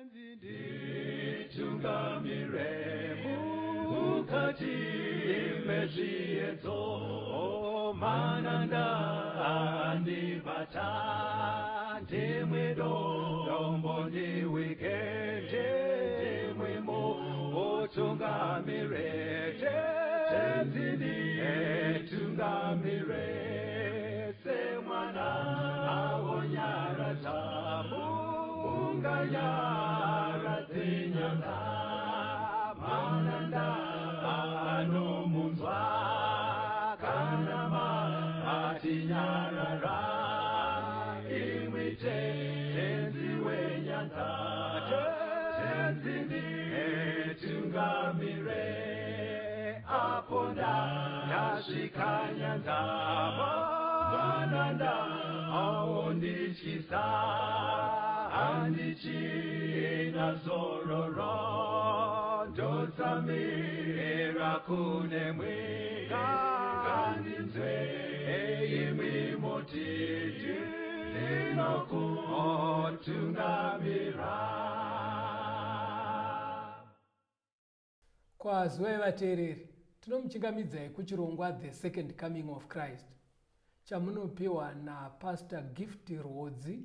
Nditungamire mukati mezviedzo, mananda andibata, ndimwe dombo ndiwike, ndimwe mutungamire, Tenzi nditungamire, semwana awonyaradza munganyaradze nyanga, mananda anomunzwa kana matinyarara, imwi Tenzi wenyanza, Tenzi nditungamire, apo ndasvika nyanza, mananda aondityisa, handichina zororo, ndotsamira kunemwi, ngandinzwe imwi moti ndinokutungamira. Kwaziwai vateereri, tinomuchingamidzai kuchirongwa The Second Coming of Christ chamunopiwa naPastor Gift Rwodzi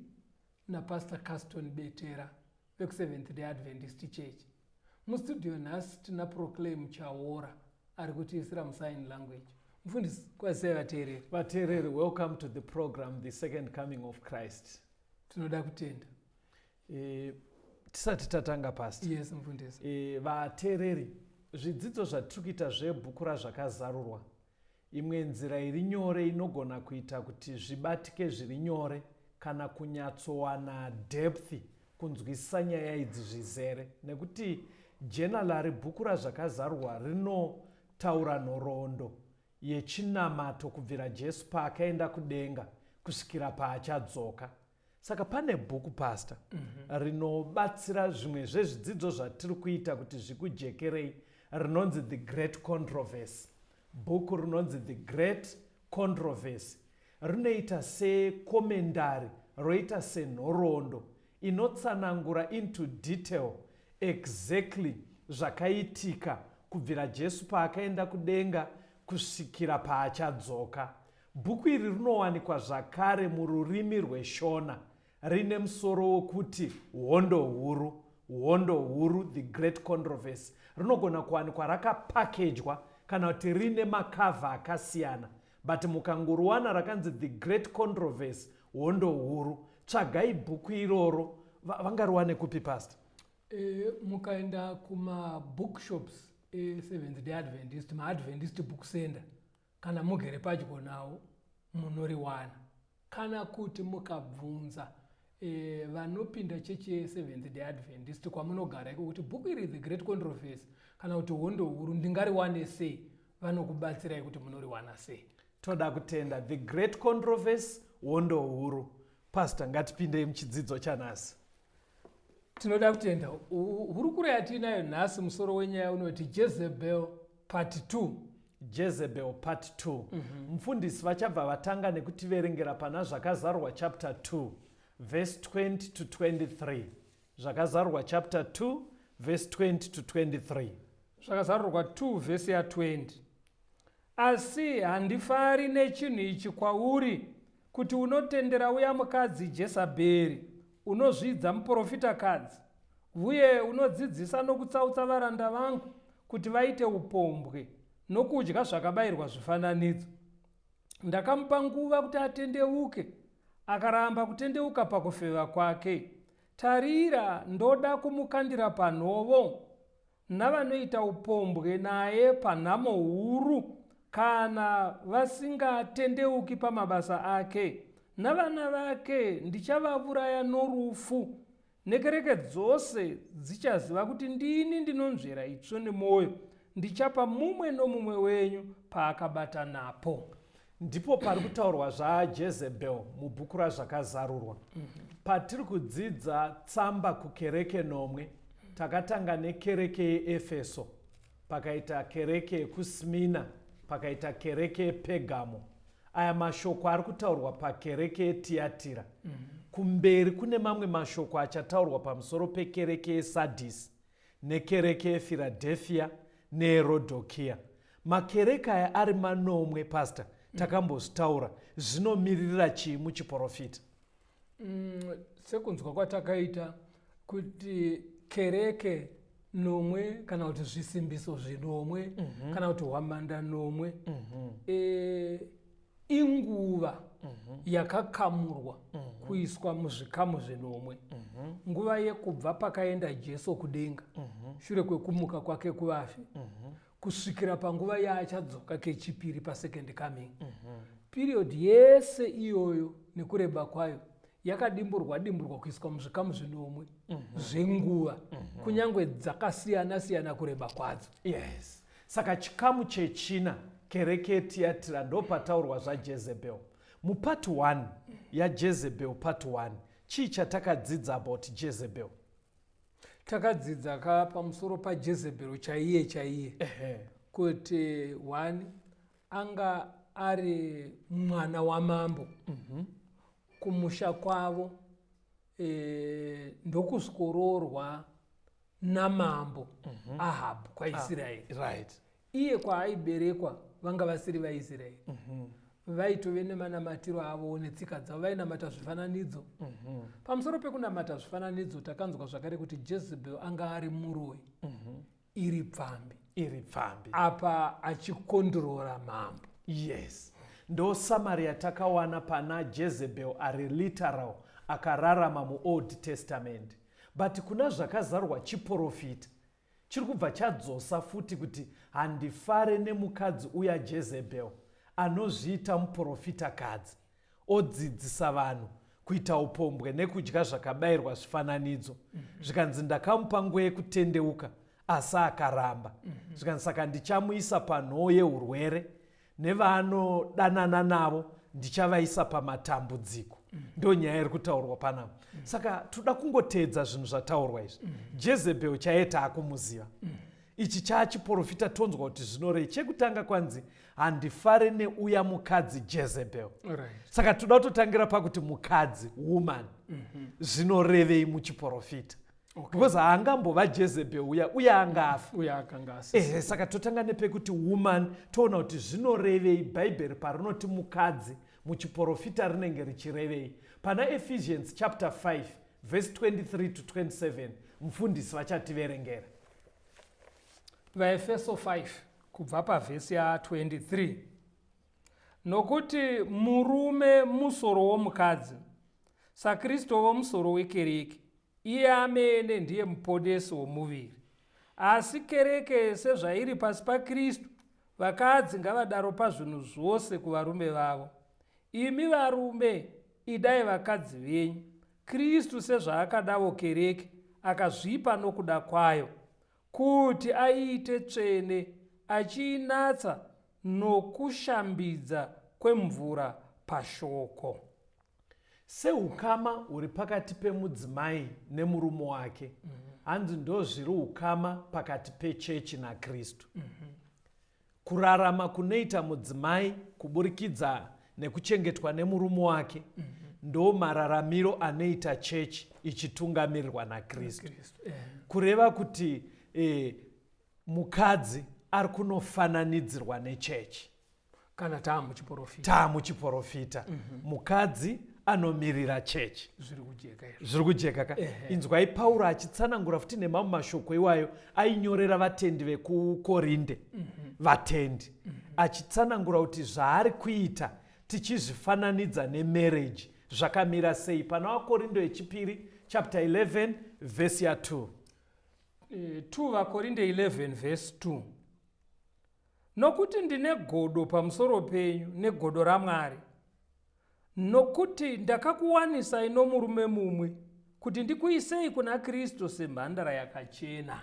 naPastor Caston Betera vekuSeventh Day Adventist Church. Mustudio nhasi tina Proclaim Chaora ari kutiisira musign language. Mufundisi, kwazisai vateereri. Vateereri, welcome to the program The Second Coming of Christ. Tinoda kutenda. Tisati tatanga, Pastor. Yes, mufundisi. Vateereri, zvidzidzo zvatiri kuita zvebhuku raZvakazarurwa, imwe nzira iri nyore inogona kuita kuti zvibatike zviri nyore kana kunyatsowana depth, kunzwisisa nyaya idzi zvizere, nekuti generally bhuku raZvakazarurwa rinotaura nhoroondo yechinamato kubvira Jesu paakaenda kudenga kusvikira paachadzoka. Saka pane bhuku, Pastor, rinobatsira zvimwe zvezvidzidzo zvatiri kuita kuti zvikujekerei, rinonzi The Great Controversy. Bhuku rinonzi The Great Controversy rinoita secommentary, roita senhoroondo inotsanangura into detail exactly zvakaitika kubvira Jesu paakaenda kudenga kusvikira paachadzoka. Bhuku iri rinowanikwa zvakare mururimi rweShona, rine musoro wokuti Hondo Huru, Hondo Huru, The Great Controversy. Rinogona kuwanikwa rakapakejwa kana kuti rine macover akasiyana, but mukangoriwana rakanzi The Great Controversy, Hondo Huru, tsvagai bhuku iroro. Vangariwane kupi, Pastor? Mukaenda kumabookshops eSeventh Day Adventist, maAdventist Book Center, kana mugere padyo nawo, munoriwana, kana kuti mukabvunza vanopinda chechi yeSeventh Day Adventist kwamunogara iko kuti bhuku iri, The Great Controversy kana kuti Hondo Huru, ndingariwane sei, vanokubatsirai kuti munoriwana sei. Toda kutenda. The Great Controversy, Hondo Huru. Pastor, ngatipindei muchidzidzo chanhasi. Tinoda kutenda. Hurukuro yatiinayo nhasi, musoro wenyaya unoti Jezebel Part 2. Jezebel Part 2. Mufundisi vachabva vatanga nekutiverengera pana Zvakazarurwa chapter 2 verse 20 to 23. Zvakazarurwa chapter 2 verse 20 to 23. Zvakazarurwa 2 vhesi ya20: "Asi handifari nechinhu ichi kwauri, kuti unotendera uya mukadzi Jezebheri, unozvidza muprofitakadzi, uye unodzidzisa nokutsautsa varanda vangu kuti vaite upombwe nokudya zvakabayirwa zvifananidzo. Ndakamupa nguva kuti atendeuke, akaramba kutendeuka pakufeva kwake. Tarira, ndoda kumukandira panhovo, navanoita upombwe naye panhamo huru, kana vasingatendeuki pamabasa ake. Navana vake ndichavavuraya norufu, nekereke dzose dzichaziva kuti ndini ndinonzvera itsvo nemwoyo. Ndichapa mumwe nomumwe wenyu paakabata napo." Ndipo pari kutaurwa zvaJezebel mubhuku raZvakazarurwa. Patiri kudzidza tsamba kukereke nomwe, takatanga nekereke yeEfeso, pakaita kereke yekuSmina, pakaita kereke yePegamo. Aya mashoko ari kutaurwa pakereke yeTiyatira. Kumberi kune mamwe mashoko achataurwa pamusoro pekereke yeSadhisi nekereke yeFiradhefiya neyeRodhokiya. Makereke aya ari manomwe, Pastor, takambozvitaura, zvinomiririra chii muchiporofita? Sekunzwa kwatakaita kuti kereke nomwe kana kuti zvisimbiso zvinomwe kana kuti hwamanda nomwe inguva yakakamurwa kuiswa muzvikamu zvinomwe. Nguva yekubva pakaenda Jesu kudenga shure kwekumuka kwake kuvafi kusvikira panguva yaachadzoka kechipiri pasecond coming. Period yese iyoyo nekureba kwayo yakadimburwa dimburwa kuiswa muzvikamu zvinomwe zvenguva, kunyange dzakasiyana siyana kureba kwadzo. Yes, saka chikamu chechina, kereke yeTiyatira, ndopataurwa zvaJezebel mupart 1 yaJezebel. Part 1, chii chatakadzidza about Jezebel? Takadzidza ka pamusoro paJezebel chaiye chaiye kuti one anga ari mwana wamambo kumusha kwavo, ndokusvikoroorwa namambo Ahabhu kwaIsraeri. Iye kwaaiberekwa vanga vasiri vaIsraeri, vaitove nemanamatiro avo netsika dzavo, vainamata zvifananidzo. Pamusoro pekunamata zvifananidzo, takanzwa zvakare kuti Jezebel anga ari muroi, iri pfambi. Iri pfambi. Apa achikondrora mambo. Yes, ndo summary yatakawana pana Jezebel ari literal akararama muOld Testament. But kuna Zvakazarwa chiprofita chiri kubva chadzosa futi kuti handifare nemukadzi uya Jezebel anozviita muprofitakadzi, odzidzisa vanhu kuita upombwe nekudya zvakabayirwa zvifananidzo. Zvikanzi ndakamupa nguva yekutendeuka asi akaramba. Zvikanzi saka ndichamuisa panhoo yeurwere, nevaanodanana navo ndichavaisa pamatambudziko. Ndo nyaya iri kutaurwa panapa. Saka toda kungoteedza zvinhu zvataurwa izvi. Jezebel chaiye taakumuziva. Ichi chaachiprofita, tonzwa kuti zvinorei. Chekutanga kwanzi handifare neuya mukadzi Jezebel. Saka toda kutotangira pakuti mukadzi, woman, zvinorevei muchiprofita? Because haangambova Jezebel uya uye angafa. Uye akanga asisi. Ehe, saka totanga nepekuti woman, toona kuti zvinorevei. Bhaibheri parinoti mukadzi muchiprofita rinenge richirevei? Pana Ephesians chapter 5 verse 23 to 27, mufundisi vachativerengera. VaEfeso 5 kubva pavhesi ya23: Nokuti murume musoro womukadzi, saKristu womusoro wekereke, iye amene ndiye muponesi womuviri. Asi kereke sezvairi pasi paKristu, vakadzi ngavadaro pazvinhu zvose kuvarume vavo. Imi varume, idai vakadzi venyu, Kristu sezvaakadawo kereke, akazvipa nokuda kwayo, kuti aiite tsvene, achiinatsa nokushambidza kwemvura pashoko. Seukama huri pakati pemudzimai nemurume wake, hanzi ndo zviri ukama pakati pechechi naKristu. Kurarama kunoita mudzimai kuburikidza nekuchengetwa nemurume wake ndo mararamiro anoita chechi ichitungamirirwa naKristu. Kureva kuti mukadzi ari kunofananidzirwa nechechi. Kana taamuchiprofita. Taamuchiprofita, mukadzi anomirira chechi. Zviri kujeka izvo. Zviri kujeka ka? Inzwai Pauro achitsanangura futi nemamwe mashoko iwayo ainyorera vatendi vekuKorinde, vatendi, achitsanangura kuti zvaari kuita tichizvifananidza nemarriage zvakamira sei, pana Vakorindo yechipiri chapter 11 vhesi ya2. 2 VaKorinde 11 vhesi 2: Nokuti ndine godo pamusoro penyu negodo raMwari, nokuti ndakakuwanisai nomurume mumwe kuti ndikuisei kuna Kristu semhandara yakachena.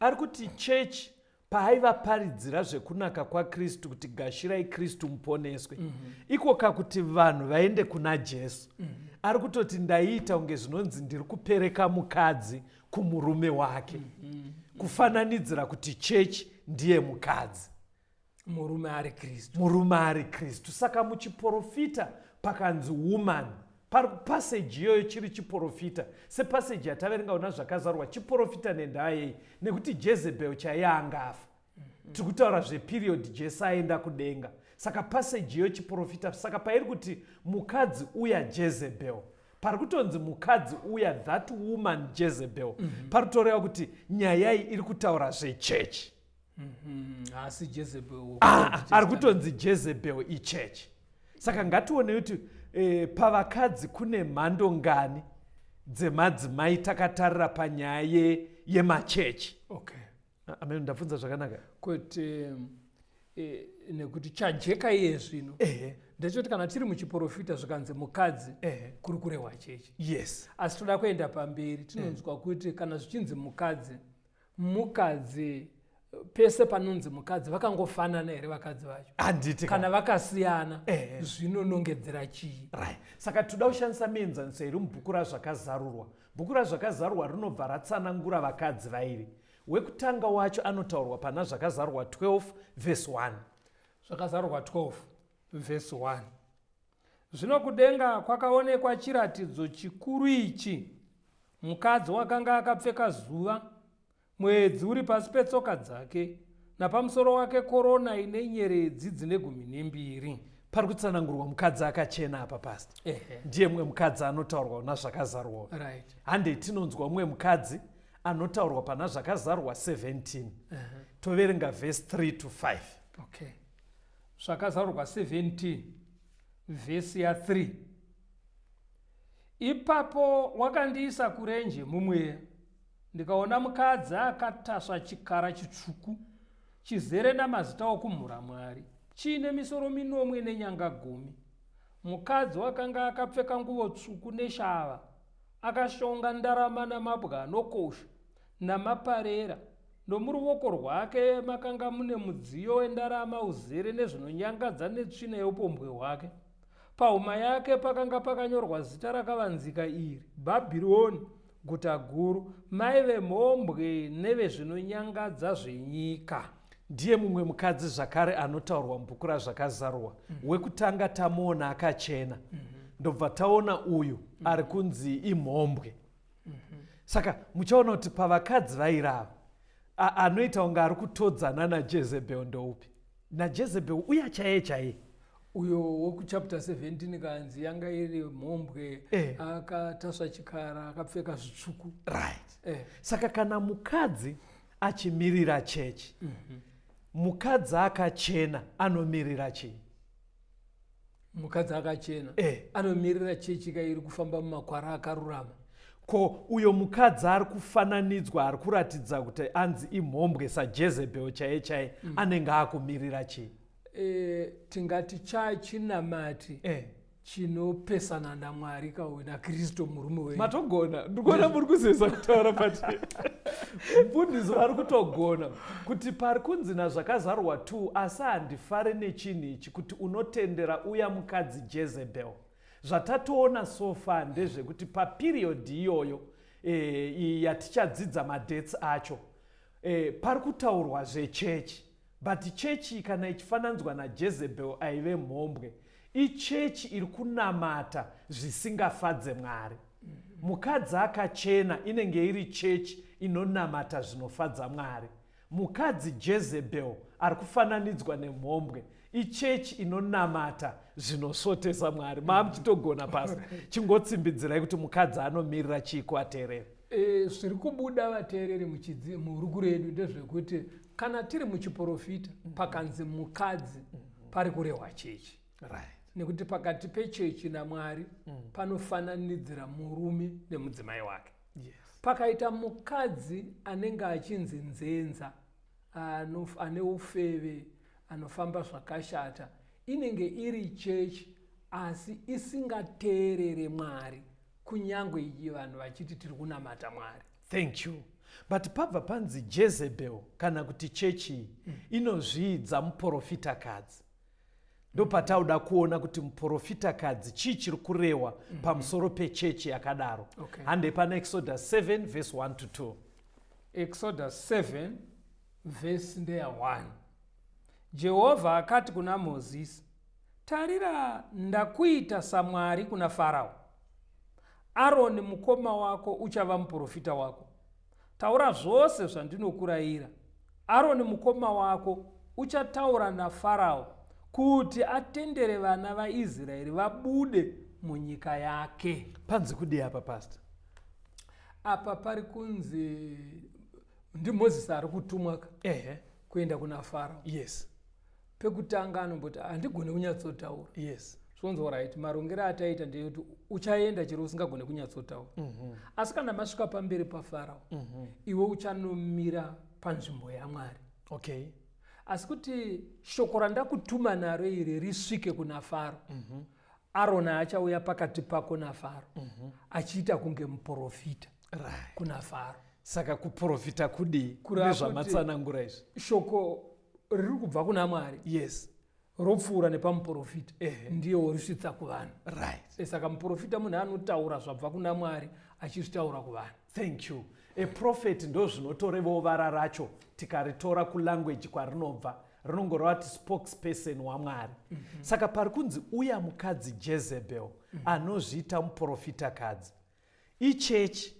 Ari kuti chechi paaivaparidzira zvekunaka kwaKristu, kuti gashirai Kristu muponeswe, ikoka kuti vanhu vaende kuna Jesu, ari kutoti ndaiita kunge zvinonzi ndiri kupereka mukadzi kumurume wake, kufananidzira kuti chechi ndiye mukadzi, murume ari Kristu. Murume ari Kristu. Saka muchiprofita pakanzi woman, Pari kupaseji iyoyo chiri chiprofita sepaseji yataverenga una zvakazarwa chiprofita nendaa yei nekuti Jezebel chaiye angafa. Tiri kutaura zveperiod Jesu aenda kudenga. Saka paseji iyoyo chiprofita saka pairi kuti mukadzi uya Jezebel pari kutonzi mukadzi uya that woman Jezebel pari kutoreva kuti nyaya iyi iri kutaura zvechechi. Haasi Jezebel. Ari kutonzi Jezebel ichechi. Saka ngationei kuti pavakadzi kune mhando ngani dzemadzimai takatarira panyaya yemachechi. Okay. Amen, ndabvunza zvakanaka. Kwete nekuti chajeka iye zvino ndechekuti kana tiri muchiprofita zvikanzi mukadzi kuri kurehwa chechi. Yes. Asi toda kuenda pamberi tinonzwa kuti kana zvichinzi mukadzi, mukadzi pese panonzi mukadzi vakangofanana here vakadzi vacho? Handiti kana vakasiyana zvinonongedzera chii? Right. Saka toda kushandisa mienzaniso iri mubhuku raZvakazarurwa. Bhuku raZvakazarurwa rinobva ratsanangura vakadzi vairi. Wekutanga wacho anotaurwa pana Zvakazarurwa 12 verse 1. Zvakazarurwa 12 verse 1. Zvino kudenga kwakaonekwa chiratidzo chikuru ichi. Mukadzi wakanga akapfeka zuva, mwedzi uri pasi petsoka dzake, napamusoro wake korona ine nyeredzi dzine 12. Pari kutsanangurwa mukadzi akachena apa past. Ndiye mumwe mukadzi anotaurwa kuna Zvakazarurwa. Right. Handei tinonzwa mumwe mukadzi anotaurwa pana Zvakazarurwa 17. Toverenga verse 3 to 5. Okay. Zvakazarurwa 17 vhesi ya 3. Ipapo wakandiisa kurenje mumweya, ndikaona mukadzi akatasva chikara chitsvuku chizere namazita okumhura Mwari, chiine misoro 7 nenyanga 10. Mukadzi wakanga akapfeka nguvo tsvuku neshava, akashonga ndarama namabwe anokosha namaparera, nomuruoko rwake makanga mune mudziyo wendarama uzere nezvinonyangadza netsvina yeupombwe hwake. Pahuma yake pakanga pakanyorwa zita rakavanzika iri, Bhabhironi, guta guru, mai vemhombwe nevezvinonyangadza zvenyika. Ndiye mumwe mukadzi zvakare anotaurwa mubhuku raZvakazarurwa. Wekutanga tamuona akachena. Ndobva taona uyu ari kunzi imhombwe. Saka muchaona kuti pavakadzi vairava anoita kunge ari kutodzana naJezebel ndoupi? NaJezebel uya chaiye chaiye. Uyo wekuchapter 17 kanzi yanga iri mhombwe akatasva chikara akapfeka zvitsvuku. Right. Saka kana mukadzi achimirira chechi, mukadzi akachena anomirira chii? Mukadzi akachena anomirira chechi ka iri kufamba mumakwara akarurama. Ko uyo mukadzi ari kufananidzwa ari kuratidza kuti anzi imhombwe saJezebel chaiye chaiye anenge akumirira chii? Tingati chachinamati chinopesana naMwari kawe naKristu murume wenyu. Matogona, ndikuona muri kuzeza kutaura but mufundisi vari kutogona kuti pari kunzi naZvakazarurwa 2 asi handifare nechinhu ichi kuti unotendera uya mukadzi Jezebel. Zvatatoona so far ndezvekuti paperiod iyoyo yatichadzidza madates acho pari kutaurwa zvechechi. But chechi kana ichifananidzwa naJezebel aive mhombwe, ichechi iri kunamata zvisingafadze Mwari. Mukadzi akachena inenge iri chechi inonamata zvinofadza Mwari. Mukadzi Jezebel ari kufananidzwa nemhombwe, ichechi inonamata zvinosvotesa Mwari. Maamuchitogona pasi. Chingotsimbidzirai kuti mukadzi anomirira chii kuvateereri. Zviri kubuda vateereri muhurukuro yedu ndezvekuti kana tiri muchiprofita pakanzi mukadzi pari kurehwa chechi. Right. Nekuti pakati pechechi naMwari panofananidzira murume nemudzimai wake. Yes. Pakaita mukadzi anenge achinzi nzenza, ane ufeve, anofamba zvakashata, inenge iri chechi asi isingateerere Mwari, kunyangwe iyi vanhu vachiti tiri kunamata Mwari. Thank you. But pabva panzi Jezebel kana kuti chechi inozviidza muprofitakadzi. Ndopatauda kuona kuti muprofitakadzi chii chiri kurehwa pamusoro pechechi yakadaro. Okay. Handei pana Exodus 7 verse 1 to 2. Exodus 7 verse ndeya 1. Jehovha akati kuna Mozisi, tarira ndakuita saMwari kuna Farao. Aroni mukoma wako uchava muprofita wako. Taura zvose zvandinokurayira. Aroni mukoma wako uchataura naFarao kuti atendere vana vaIsraeri vabude munyika yake. Panzi kudii apa pastor? Apa pari kunzi ndiMozisi ari kutumwa ka Ehe. kuenda kuna Farao. Yes. Pekutanga anomboti handigone kunyatsotaura. Yes. Zvonzi right, marongero ataita ndeyekuti uchaenda chero usingagone kunyatsotaura. Asi kana masvika pamberi paFarao, iwe uchanomira panzvimbo yaMwari. Okay. Asi kuti shoko randakutuma naro iri risvike kuna Faro, Aroni achauya pakati pako naFaro, achiita kunge muprofita Right. kuna Faro. Saka kuprofita kudii? Kureva kuti- Nezvamatsanangura izvi. Shoko riri kubva kuna Mwari Yes. ropfuura nepamuprofita, Ehe. ndiye worisvitsa kuvanhu. Right. Saka muprofita munhu anotaura zvabva kuna Mwari achizvitaura kuvanhu. Thank you. A prophet ndo zvinotorevawo vara racho tikaritora kulanguage kwarinobva rinongoreva kuti spokesperson waMwari. Saka pari kunzi uya mukadzi Jezebel anozviita muprofitakadzi. Ichechi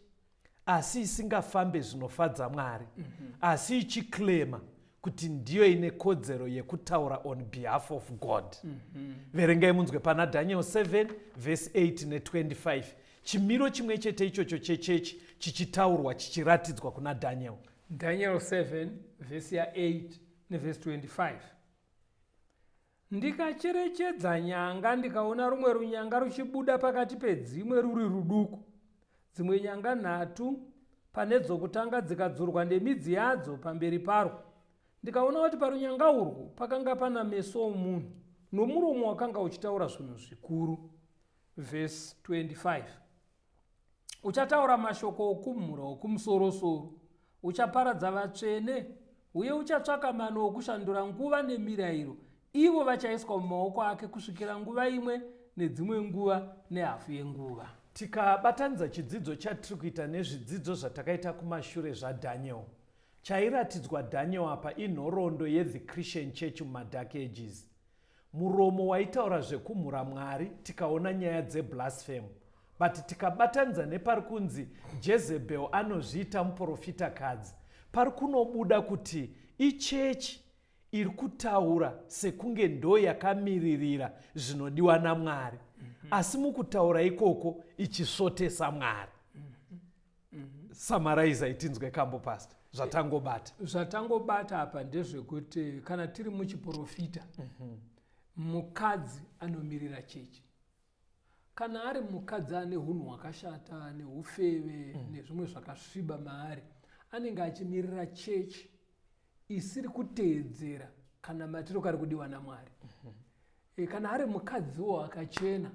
asi isingafambe zvinofadza Mwari, asi ichiclaima kuti ndiyo ine kodzero yekutaura on behalf of God. Verengai munzwe pana Daniel 7 verse 8 ne25. Chimiro chimwe chete ichocho chechechi chichitaurwa chichiratidzwa kuna Daniel. Daniel 7 verse ya 8 neverse 25. Ndikacherechedza nyanga ndikaona rumwe runyanga ruchibuda pakati pedzimwe ruri ruduku. Dzimwe nyanga nhatu pane dzokutanga dzikadzurwa nemidzi yadzo pamberi parwo. Ndikaona kuti parunyanga urwu pakanga pana meso omunhu nomuromo wakanga uchitaura zvinhu zvikuru. Verse 25. Uchataura mashoko okumhura okumusorosoro, uchaparadza vatsvene, uye uchatsvaka mano okushandura nguva nemirayiro. Ivo vachaiswa mumaoko ake kusvikira nguva imwe nedzimwe nguva nehafu yenguva. Tikabatanidza chidzidzo chatiri kuita nezvidzidzo zvatakaita kumashure zvaDaniel. Chairatidzwa Daniel apa inhoroondo yeThe Christian Church mumaDark Ages. Muromo waitaura zvekumhura Mwari tikaona nyaya dzeblasphemy. But tikabatanidza nepari kunzi Jezebel anozviita muprofitakadzi, pari kunobuda kuti ichechi iri kutaura sekunge ndo yakamiririra zvinodiwa naMwari. Asi mukutaura ikoko ichisvotesa Mwari. Summarize itinzwe kambo pastor zvatangobata. Zvatangobata apa ndezvekuti kana tiri muchiprofita, mukadzi anomirira chechi. Kana ari mukadzi ane hunhu hwakashata neufeve nezvimwe zvakasviba maari, anenge achimirira chechi isiri kuteedzera kana matiro kari kudiwa naMwari. Kana ari mukadziwo akachena,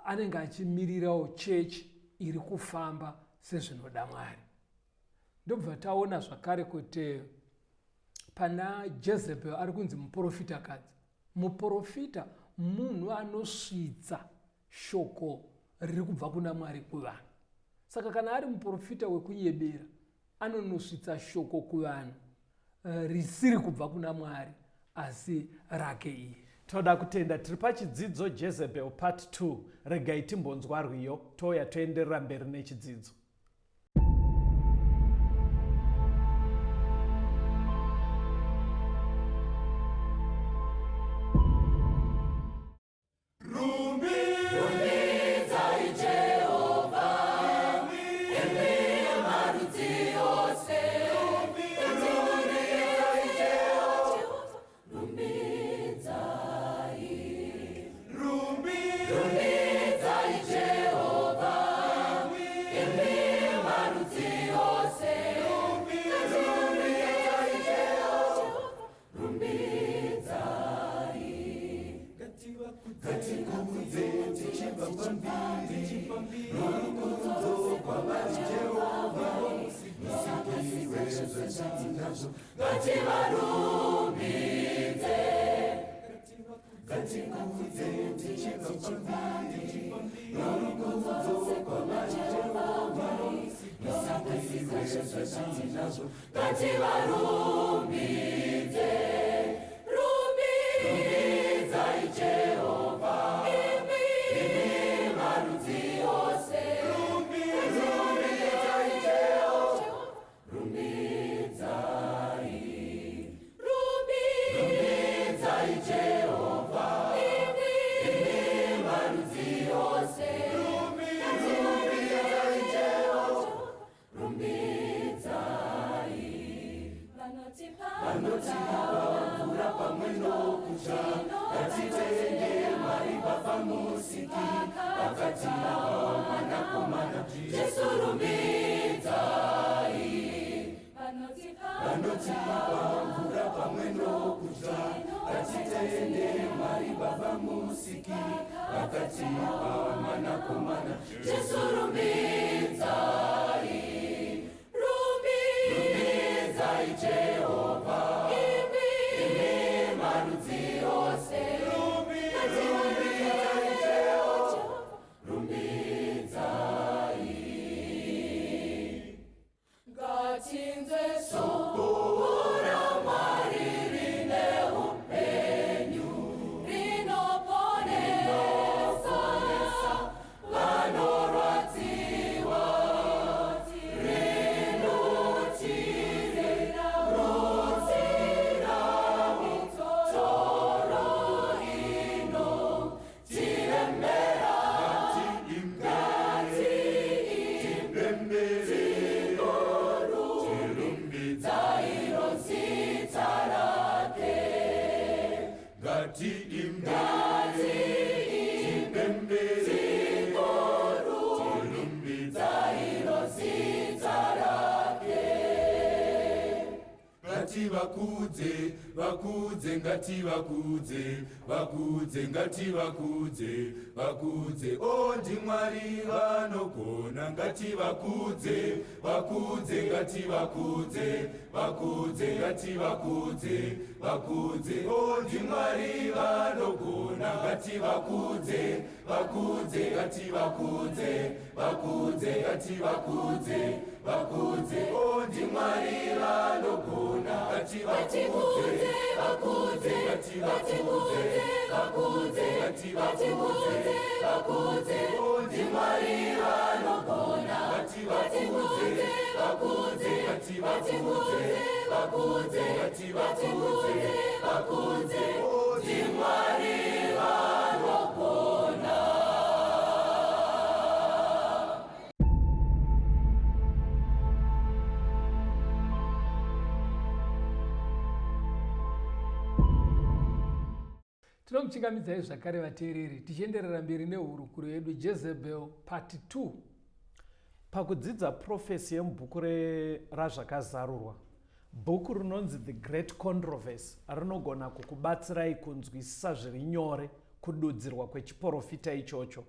anenge achimirirawo chechi iri kufamba sezvinoda Mwari. Ndobva taona zvakare kuti pana Jezebel ari kunzi muprofitakadzi. Muprofita munhu anosvitsa shoko riri kubva kuna Mwari kuvanhu. Saka kana ari muprofita wekunyebera, anonosvitsa shoko kuvanhu risiri kubva kuna Mwari asi rake iye. Toda kutenda tiri pachidzidzo Jezebel part 2. Regai timbonzwa rwiyo touya toenderera mberi nechidzidzo. Rumbidzai Jehovha, imi marudzi ose. Rumbidzai Jehovha, rumbidzai. Rumbidzai Jehovha, imi marudzi ose. Rumbidzai Jehovha, rumbidzai. Ngatikudze tichibva pambiri, norukudzo kwavari Jehovha, musikirwe zvatinazvo, ngativarumbidze. Ngatikudze tichibva pambiri, norukudzo kwavari Jehovha, musikirwe zvatinazvo, ngativarumbidze. Rumbidzai Jehovha, imi marudzi Ngatitende Mwari Baba Musiki, vakatipa Mwanakomana Jesu. Rumbidzai, rumbidzai Jehovha, imi marudzi ose, rumbidzai Jehovha, rumbidzai. Ngatinzwe shoko raMwari rine upenyu, rinoponesa vanorwadziwa, rinotirutsira mitoro inotiremera. Ngatiimbe, tigorumbidza iro zita rake. Ngatiimbe, Ngatiimbe, tigorumbidza iro zita rake. Ngativakudze, vakudze, ngativakudze, vakudze, ngativakudze, vakudze. O, ndiMwari vanogona. Ngativakudze, vakudze, ngativakudze, vakudze, ngativakudze, vakudze. O, ndiMwari vanogona. Ngativakudze, vakudze, ngativakudze, vakudze, ngativakudze, vakudze. O, ndiMwari vanogona. Ngatikudze, vakudze, ngatikudze, vakudze, ngatikudze, vakudze, ndiMwari vanogona. Ngatikudze, vakudze, ngatikudze, vakudze, ngatikudze, vakudze, ndiMwari vanogona. Tinomuchingamidzai zvakare vateereri, tichienderera mberi nehurukuro yedu, Jezebel Part 2. Pakudzidza prophecy yemubhuku raZvakazarurwa, bhuku rinonzi The Great Controversy rinogona kukubatsirai kunzwisisa zviri nyore kududzirwa kwechiprofita ichocho.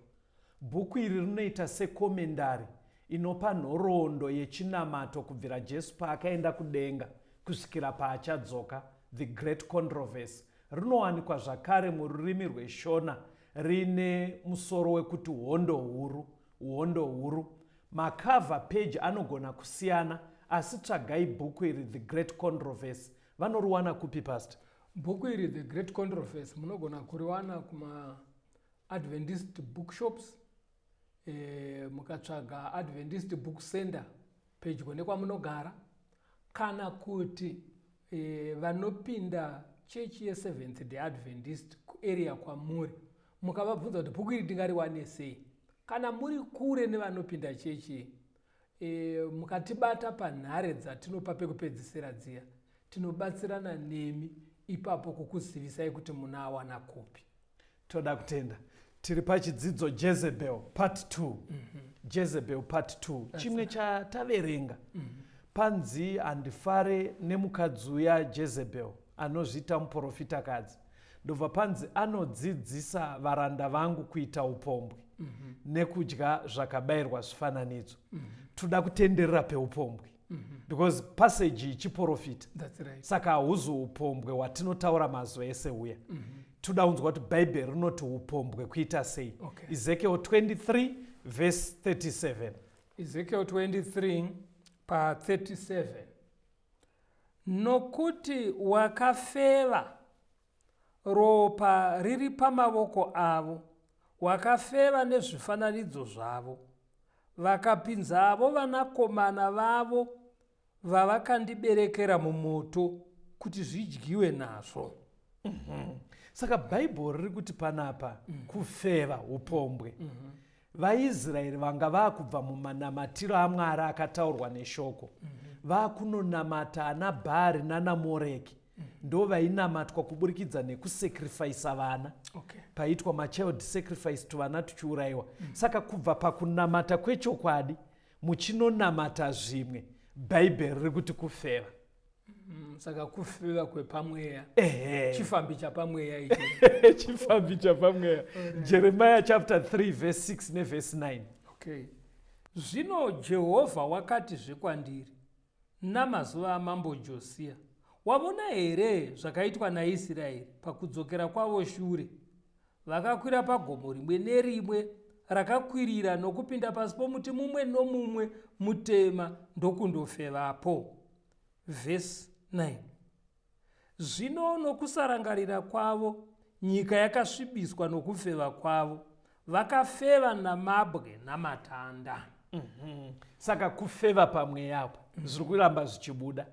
Bhuku iri rinoita secommentary inopa nhoroondo yechinamato kubvira Jesu paakaenda kudenga kusvikira paachadzoka. The Great Controversy rinowanikwa zvakare mururimi rweShona rine musoro wekuti Hondo Huru. Hondo Huru. Macover page anogona kusiyana, asi tsvagai bhuku iri, The Great Controversy. Vanoriwana kupi, Pastor? Bhuku iri, The Great Controversy, munogona kuriwana kuma-Adventist bookshops. Mukatsvaga Adventist Book Center pedyo nekwamunogara, kana kuti vanopinda chechi yeSeventh Day Adventist kuarea kwamuri, mukavabvunza kuti bhuku iri tingariwane sei. Kana muri kure nevanopinda chechi, mukatibata panhare dzatinopa pekupedzisira dziya, tinobatsirana nemi ipapo kukuzivisai kuti munawana kupi. Toda kutenda. Tiri pachidzidzo Jezebel Part 2. Jezebel Part 2. Chimwe chataverenga, panzi handifare nemukadzi uya Jezebel anozviita muprofitakadzi. Ndobva panzi anodzidzisa varanda vangu kuita upombwe nekudya zvakabayirwa zvifananidzo. Toda kutenderera peupombwe because passage ichiprofita. That's right. Saka hauzi upombwe hwatinotaura mazuva ese uya. Toda kunzwa kuti Bhaibheri rinoti upombwe kuita sei. Ezekiel 23 verse 37. Ezekiel 23 pa37: Nokuti wakafeva, ropa riri pamavoko avo, wakafeva nezvifananidzo zvavo, vakapinzavo vanakomana vavo vavakandiberekera mumoto kuti zvidyiwe nazvo. Saka Bhaibheri riri kuti panapa kufeva upombwe. VaIsraeri vanga vaakubva mumanamatiro aMwari akataurwa neshoko, vaakunonamata ana Bhaari nana Moreki. Ndo vainamatwa kuburikidza nekusacrifica vana. Paitwa machild sacrifice, tuvana tuchiurayiwa. Saka kubva pakunamata kwechokwadi muchinonamata zvimwe, Bhaibheri riri kuti kufeva. Saka kufeva kwepamweya. Ehe. Chifambi chapamweya ichi. Chifambi chapamweya. Jeremiah chapter 3 verse 6 nevhesi 9. Okay. Zvino Jehovha wakatizve kwandiri, namazuva amambo Josia, wavona here zvakaitwa naIsraeri pakudzokera kwavo shure? Vakakwira pagomo rimwe nerimwe rakakwirira nokupinda pasi pomuti mumwe nomumwe mutema ndokundofevapo. Vhesi 9. Zvino nokusarangarira kwavo nyika yakasvibiswa nokufeva kwavo, vakafeva namabwe namatanda. Saka kufeva pamweya apa zviri kuramba zvichibuda.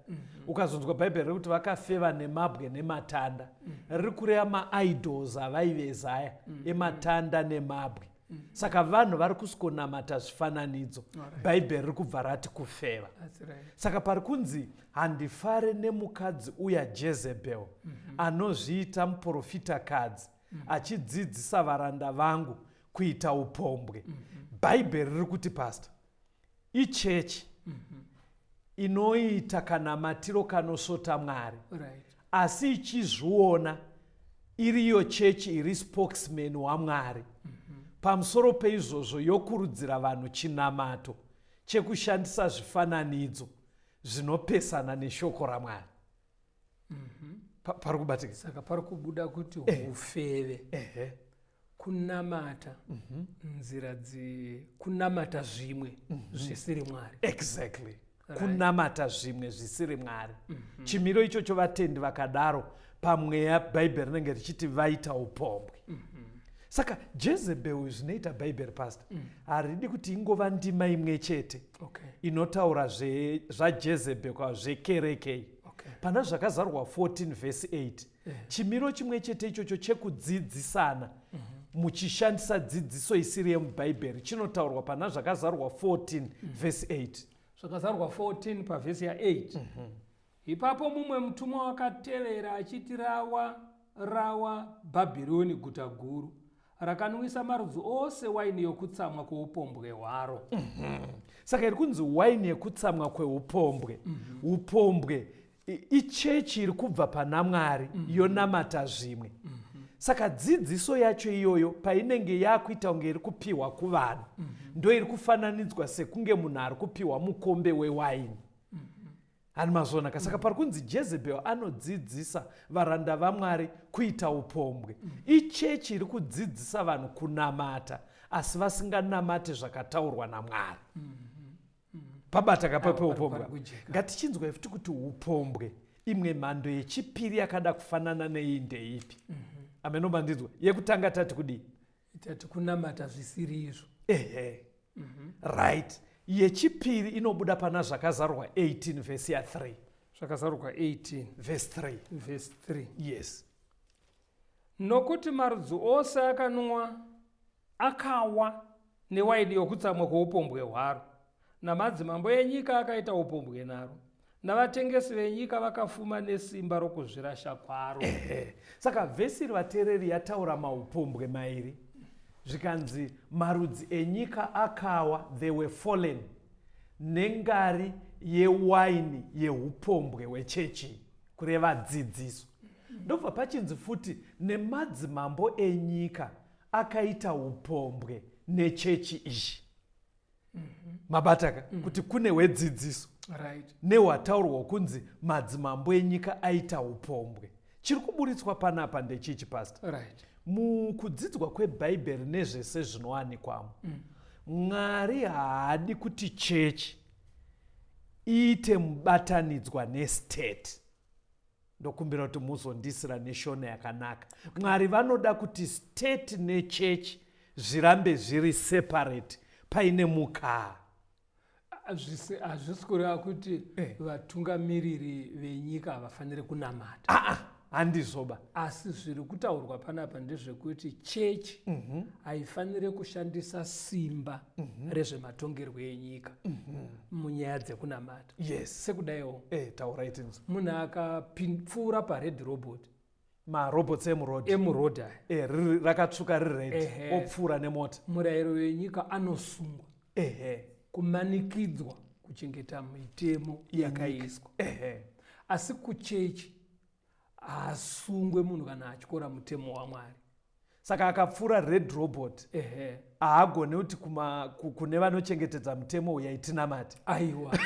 Ukazonzwa Bhaibheri rekuti vakafeva nemabwe nematanda, riri kureva maidols avaiveza aya ematanda nemabwe. Saka vanhu vari kusikonamata zvifananidzo. Bhaibheri riri kubva rati kufeva. That's right. Saka pari kunzi handifare nemukadzi uya Jezebel anozviita muprofitakadzi achidzidzisa varanda vangu kuita upombwe. Bhaibheri riri kuti, pastor, ichechi inoita kanamatiro kanosvota Mwari, asi ichizviona iriyo chechi iri spokesman waMwari. Pamusoro peizvozvo yokurudzira vanhu chinamato chekushandisa zvifananidzo zvinopesana neshoko raMwari. Pari kubatika. Saka pari kubuda kuti ufeve kunamata nzira kunamata zvimwe zvisiri Mwari. Exactly. Kunamata zvimwe zvisiri Mwari. Chimiro ichocho vatendi vakadaro pamweya Bhaibheri rinenge richiti vaita upombwe. Saka Jezebel zvinoita Bhaibheri, pastor, haridi kuti ingova ndima imwe chete inotaura zvaJezebel kwa zvekerekei. Pana Zvakazarwa 14 vhesi 8, chimiro chimwe chete ichocho chekudzidzisana muchishandisa dzidziso isiri yemubhaibheri chinotaurwa pana Zvakazarwa 14 vhesi 8. Zvakazarwa 14 pavhesi ya8. Ipapo mumwe mutumwa wakatevera achiti, rawa, rawa Bhabhironi guta guru, rakanwisa marudzi ose waini yokutsamwa kweupombwe hwaro. Saka iri kunzi waini yekutsamwa kweupombwe. Upombwe ichechi iri kubva pana Mwari yonamata zvimwe. Saka dzidziso yacho iyoyo painenge yakuita kunge iri kupiwa kuvanhu, ndo iri kufananidzwa sekunge munhu ari kupiwa mukombe wewaini. Hani mazvonaka? Saka pari kunzi Jezebel anodzidzisa varanda vaMwari kuita upombwe. Ichechi iri kudzidzisa vanhu kunamata asi vasinganamati zvakataurwa naMwari. Pabata kapa peupombwe. Pari kujeka. Ngatichinzwa futi kuti upombwe imwe mhando yechipiri yakada kufanana neiyi ndeipi. Ameno mandinzwa. Yekutanga tati kudii? Tati kunamata zvisiri izvo. Ehe. Right. Yechipiri inobuda pana Zvakazarurwa 18 vhesi ya 3. Zvakazarurwa 18 vhesi 3. Vhesi 3. Yes. Nokuti marudzi ose akanwa akawa newaini yokutsamwa kweupombwe hwaro, namadzimambo enyika akaita upombwe naro, navatengesi venyika vakafuma nesimba rokuzvirasha kwaro. Ehe. Saka vhesi iri, vateereri, yataura maupombwe mairi. Zvikanzi marudzi enyika akawa, they were fallen, nengari yewaini yeupombwe hwechechi, kureva dzidziso. Ndobva pachinzi futi nemadzimambo enyika akaita upombwe nechechi iyi. Mabataka kuti kune hwedzidziso nehwataurwa kunzi madzimambo enyika aita upombwe. Chiri kuburitswa panapa ndechichi, pastor. Mukudzidzwa kwebhaibheri nezvese zvinowanikwamo, Mwari haadi kuti chechi iite mubatanidzwa nestate. Ndokumbira kuti muzondisira neshona yakanaka. Mwari vanoda kuti state nechechi zvirambe zviri separate, paine mukaa. Hazvisi kureva kuti vatungamiriri venyika havafaniri kunamata. Aa, handizoba. Asi zviri kutaurwa panapa ndezvekuti chechi haifaniri kushandisa simba rezvematongerwo enyika munyaya dzekunamata. Sekudaiwo, Taurai tinzwa. Munhu akapfuura pared robot, Marobots emuroad, emuroad aya, rakatsvuka riri red, opfuura nemota, murayiro wenyika anosungwa kumanikidzwa kuchengeta mitemo yakaiswa. Asi kuchechi haasungwe munhu kana atyora mutemo waMwari. Saka akapfuura red robot, haagone kuti kune vanochengetedza mutemo, "Uyai tinamate." Aiwa,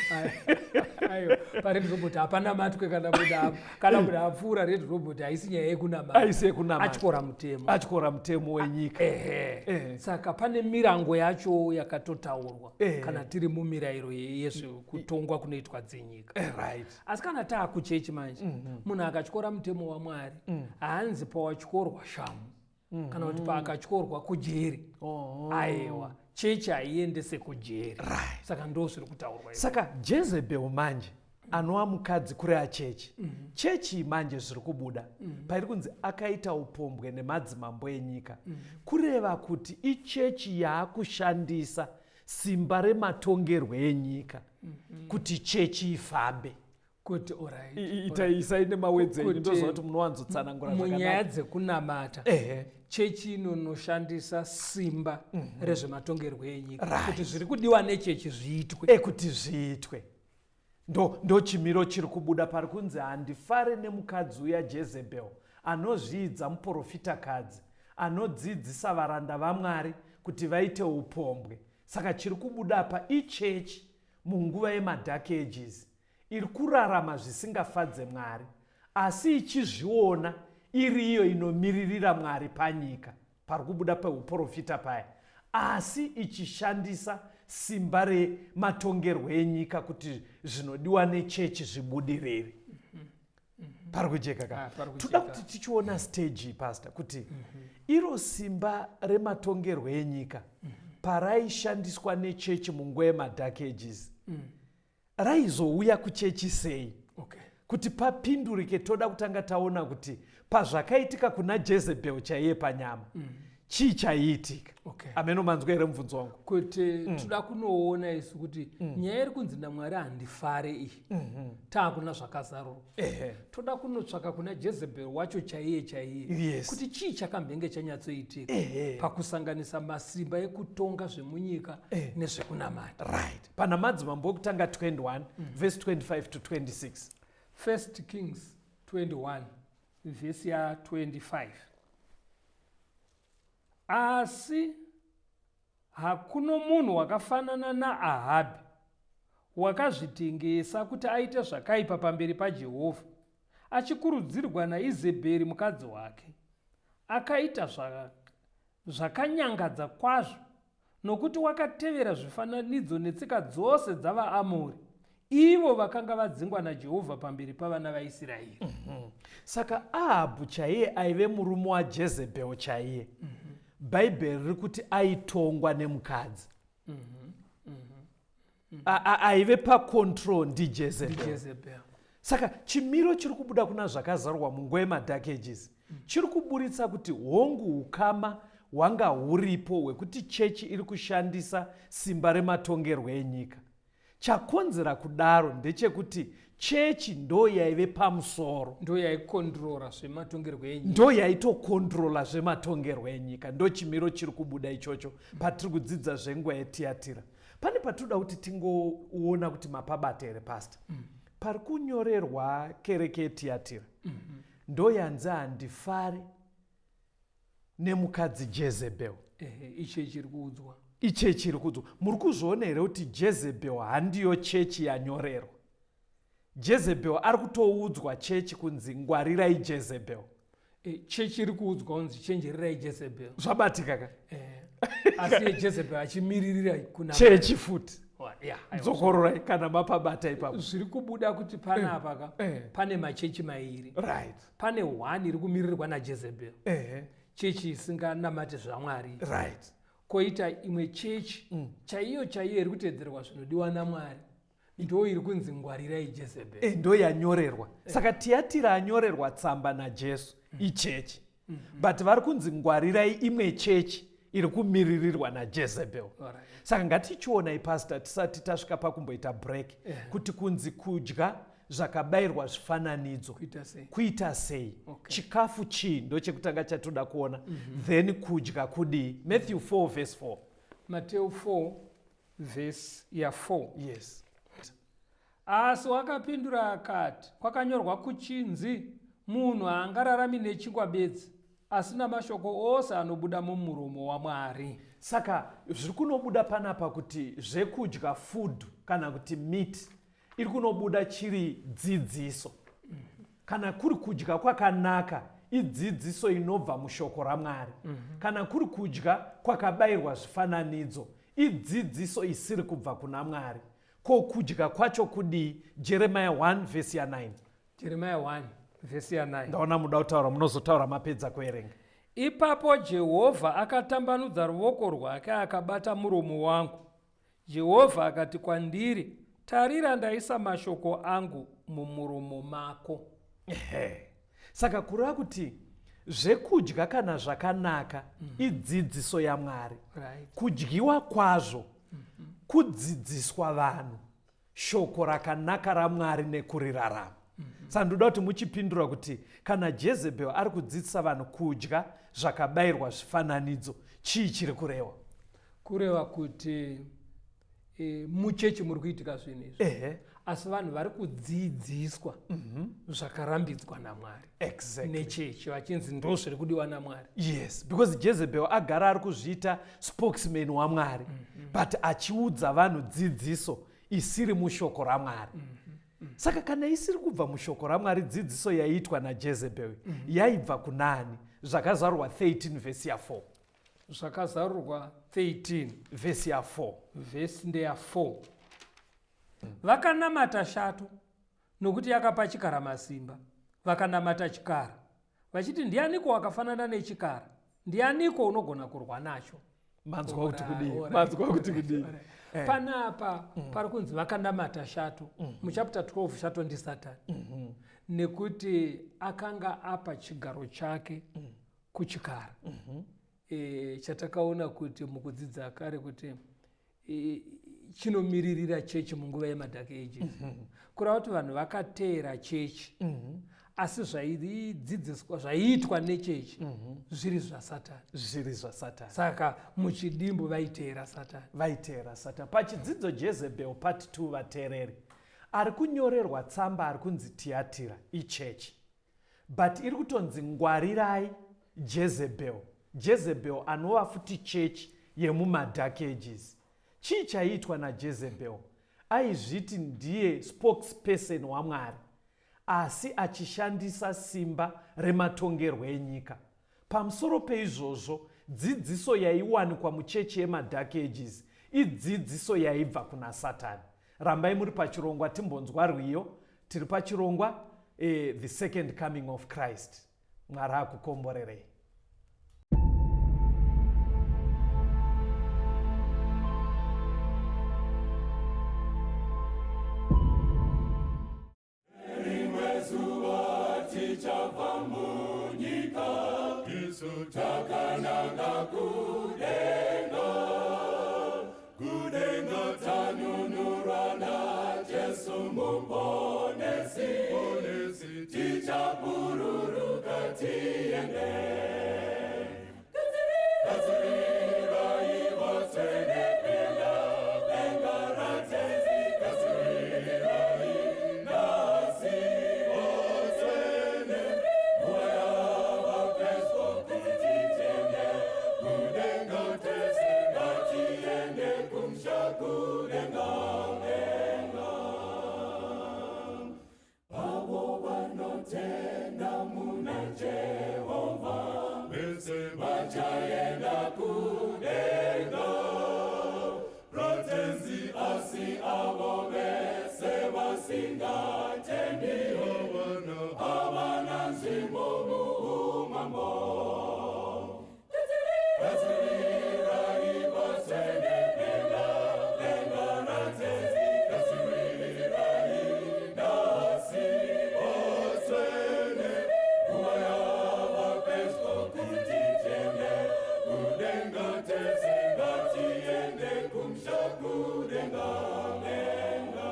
aiwa, pared robot hapana matwe. Kana munhu apfuura red robot, haisi nyaya yekunamata. Haisi yekunamata. Atyora mutemo. Atyora mutemo wenyika. Saka pane mirango yacho yakatotaurwa kana tiri mumirayiro yezvekutongwa kunoitwa dzenyika. Asi kana taakuchechi manje, munhu akatyora mutemo waMwari, haanzi pawatyorwa shamu kana kuti paakatyorwa kujeri. Aiwa, chechi haiendese kujeri. Saka ndo zviri kutaurwa izvo. Saka Jezebel manje anova mukadzi kuri achechi, chechi manje zviri kubuda pairi kunzi akaita upombwe nemadzimambo enyika, kureva kuti ichechi yaakushandisa simba rematongerwo enyika kuti chechi ifambe. Kuti alright, Itai, isai nemawedzi enyu. Kuti Ndoziva kuti munowanzotsanangura munyaya zvakanaka. dzekunamata, chechi inonoshandisa simba rezvematongerwo enyika kuti zviri kudiwa nechechi zviitwe. Ekuti zviitwe, ndo chimiro chiri kubuda pari kunzi handifare nemukadzi uya Jezebel anozviidza muprofitakadzi, anodzidzisa varanda vaMwari kuti vaite upombwe. Saka chiri kubuda pa ichechi munguva yemadark ages iri kurarama zvisingafadze Mwari, asi ichizviona iri iyo inomiririra Mwari panyika pari kubuda peuprofita paya, asi ichishandisa simba rematongerwo enyika kuti zvinodiwa nechechi zvibudirire. Pari kujeka ka? Ah, pari Toda kujeka. kuti tichiona stage, pastor, kuti iro simba rematongerwo enyika paraishandiswa nechechi munguva yemadark ages, raizouya kuchechi sei? Kuti papindurike, toda kutanga taona kuti pazvakaitika kuna Jezebel chaiye panyama, chii chaiitika? Ameno manzwa here mubvunzo wangu? Kuti toda kunoona isu kuti nyaya iri kunzi naMwari handifare iyi, taakuna Zvakazarurwa, toda kunotsvaka kuna Jezebel wacho chaiye chaiye kuti chii chakambenge chanyatsoitika pakusanganisa masimba ekutonga zvemunyika nezvekunamata. Right, pana Madzimambo Ekutanga 21 verse 25 to 26. First Kings 21 vhesi ya25: "Asi hakuno munhu wakafanana naAhabhi, wakazvitengesa kuti aite zvakaipa pamberi paJehovha, achikurudzirwa naIzebheri mukadzi wake. Akaita zvakanyangadza kwazvo, nokuti wakatevera zvifananidzo netsika dzose dzavaAmori, ivo vakanga vadzingwa naJehovha pamberi pavana vaIsraeri." Saka Ahabhu chaiye aive murume waJezebhel chaiye, Bhaibheri riri kuti aitongwa nemukadzi. Aive pacontrol ndiJezebel. Jezebel. Saka chimiro chiri kubuda kuna Zvakazarurwa munguva yemadark ages chiri kuburitsa kuti hongu, ukama hwanga huripo hwekuti chechi iri kushandisa simba rematongerwo enyika. Chakonzera kudaro ndechekuti chechi ndo yaive pamusoro. Ndo yaikondrora zvematongerwo enyika. Ndo yaitokondrola zvematongerwo enyika. Ndo chimiro chiri kubuda ichocho patiri kudzidza zvenguva yeTiyatira. Pane patinoda kuti tingoona kuti mapabata here, pastor. Pari kunyorerwa kereke yeTiyatira, ndo yanzi handifari nemukadzi Jezebel. Ehe, ichechi iri kuudzwa. Ichechi iri kuudzwa. Muri kuzviona here kuti Jezebel handiyo chechi yanyorerwa? Jezebel ari kutoudzwa chechi kunzi ngwarirai Jezebel. E, chechi iri kuudzwa kunzi chenjererai Jezebel. Zvabatika ka? Asi yeJezebel achimiririra kuna chechi futi. Ya, aiwa. Dzokororai kana mapabata ipapo. Zviri kubuda kuti panapa ka pane machechi mairi. Pane one iri kumiririrwa naJezebel, chechi isinganamati zvaMwari. Koita imwe chechi chaiyo chaiyo iri kuteedzerwa zvinodiwa naMwari, ndo iri kunzi ngwarirai Jezebel. Ndo yanyorerwa. Saka Tiyatira anyorerwa tsamba naJesu ichechi, but vari kunzi ngwarirai imwe chechi iri kumiririrwa naJezebel. Saka ngatichionai, pastor, tisati tasvika pakumboita break, kuti kunzi kudya zvakabayirwa zvifananidzo Kuita sei? Kuita sei? Okay. Chikafu chii? Ndochekutanga chatoda kuona. Then kudya kudii? Matthew 4 verse 4. Mateo 4 vhesi ya4. Asi wakapindura akati, Kwakanyorwa kuchinzi, Munhu haangararami nechingwa bedzi, asi namashoko ose anobuda mumuromo waMwari. Saka zviri kunobuda panapa kuti zvekudya food kana kuti meat iri kunobuda chiri dzidziso. Kana kuri kudya kwakanaka idzidziso inobva mushoko raMwari. Kana kuri kudya kwakabayirwa zvifananidzo idzidziso isiri kubva kuna Mwari. Ko kudya kwacho kudii? Jeremiah 1 vhesi ya 9. Jeremiah 1 vhesi ya 9. Ndaona muda kutaura, munozotaura mapedza kuverenga. Ipapo Jehovha akatambanudza ruoko rwake akabata muromo wangu. Jehovha akati kwandiri, Tarira ndaisa mashoko angu mumuromo mako. Ehe. Saka kureva kuti zvekudya kana zvakanaka idzidziso yaMwari. Right. Kudyiwa kwazvo kudzidziswa vanhu shoko rakanaka raMwari nekurirarama. Saka ndoda kuti muchipindura kuti kana Jezebel ari kudzidzisa vanhu kudya zvakabayirwa zvifananidzo, chii chiri kurewa? Kureva kuti muchechi muri kuitika zvinhu izvi. Asi vanhu vari kudzidziswa zvakarambidzwa naMwari. Nechechi vachinzi ndo zviri kudiwa naMwari. Yes, because Jezebel agara ari kuzviita spokesman waMwari, but achiudza vanhu dzidziso isiri mushoko raMwari. Saka kana isiri kubva mushoko raMwari, dzidziso yaiitwa naJezebel yaibva kunani? Zvakazarurwa 13 vhesi ya 4. Zvakazarurwa 13 vhesi ya 4. Vhesi ndeya 4. Vakanamata shato nokuti yakapa chikara masimba. Vakanamata chikara vachiti, ndianiko wakafanana nechikara? Ndianiko unogona kurwa nacho? Manzwa kuti kudii? Manzwa kuti kudii? Panapa pari kunzi vakanamata shato. Muchapter 12 shato ndiSatani. Nekuti akanga apa chigaro chake kuchikara. Chatakaona kuti mukudzidza kare kuti chinomiririra chechi munguva yemadark ages. Kureva kuti vanhu vakateera chechi, asi zvaidzidziswa zvaiitwa nechechi zviri zvaSatani. Zviri zvaSatani. Saka muchidimbu vaiteera Satani. Vaiteera Satani. Pachidzidzo Jezebel part 2 vateereri, ari kunyorerwa tsamba ari kunzi Tiatira ichechi. But iri kutonzi ngwarirai Jezebel. Jezebel anova futi chechi yemumadark ages. Chii chaiitwa naJezebel? Aizviti ndiye spokesperson waMwari, asi achishandisa simba rematongerwo enyika. Pamusoro peizvozvo, dzidziso yaiwanikwa muchechi yemadark ages idzidziso yaibva kuna Satani. Rambai muri pachirongwa timbonzwa rwiyo. Tiri pachirongwa The Second Coming of Christ. Mwari akukomborerei. Rimwe zuva tichabva munyika, isu takananga kudenga, kudenga tanunurwa naJesu Muponesi, tichabhururuka tiende. Gadzirirai vatsvene denga, denga raTenzi, gadzirirai nhasi vatsvene. Nguva yava pedyo kuti tiende kudenga tese, ngatiende kumusha kudenga, denga. Avo vanotenda muna Jehovha vese vachaenda kudenga raTenzi, asi avo vese vasingatendi havana nzvimbo muumambo. Gadzirirai vatsvene denga, denga raTenzi, gadzirirai nhasi vatsvene. Nguva yava pedyo kuti tiende kudenga tese, ngatiende kumusha kudenga, denga.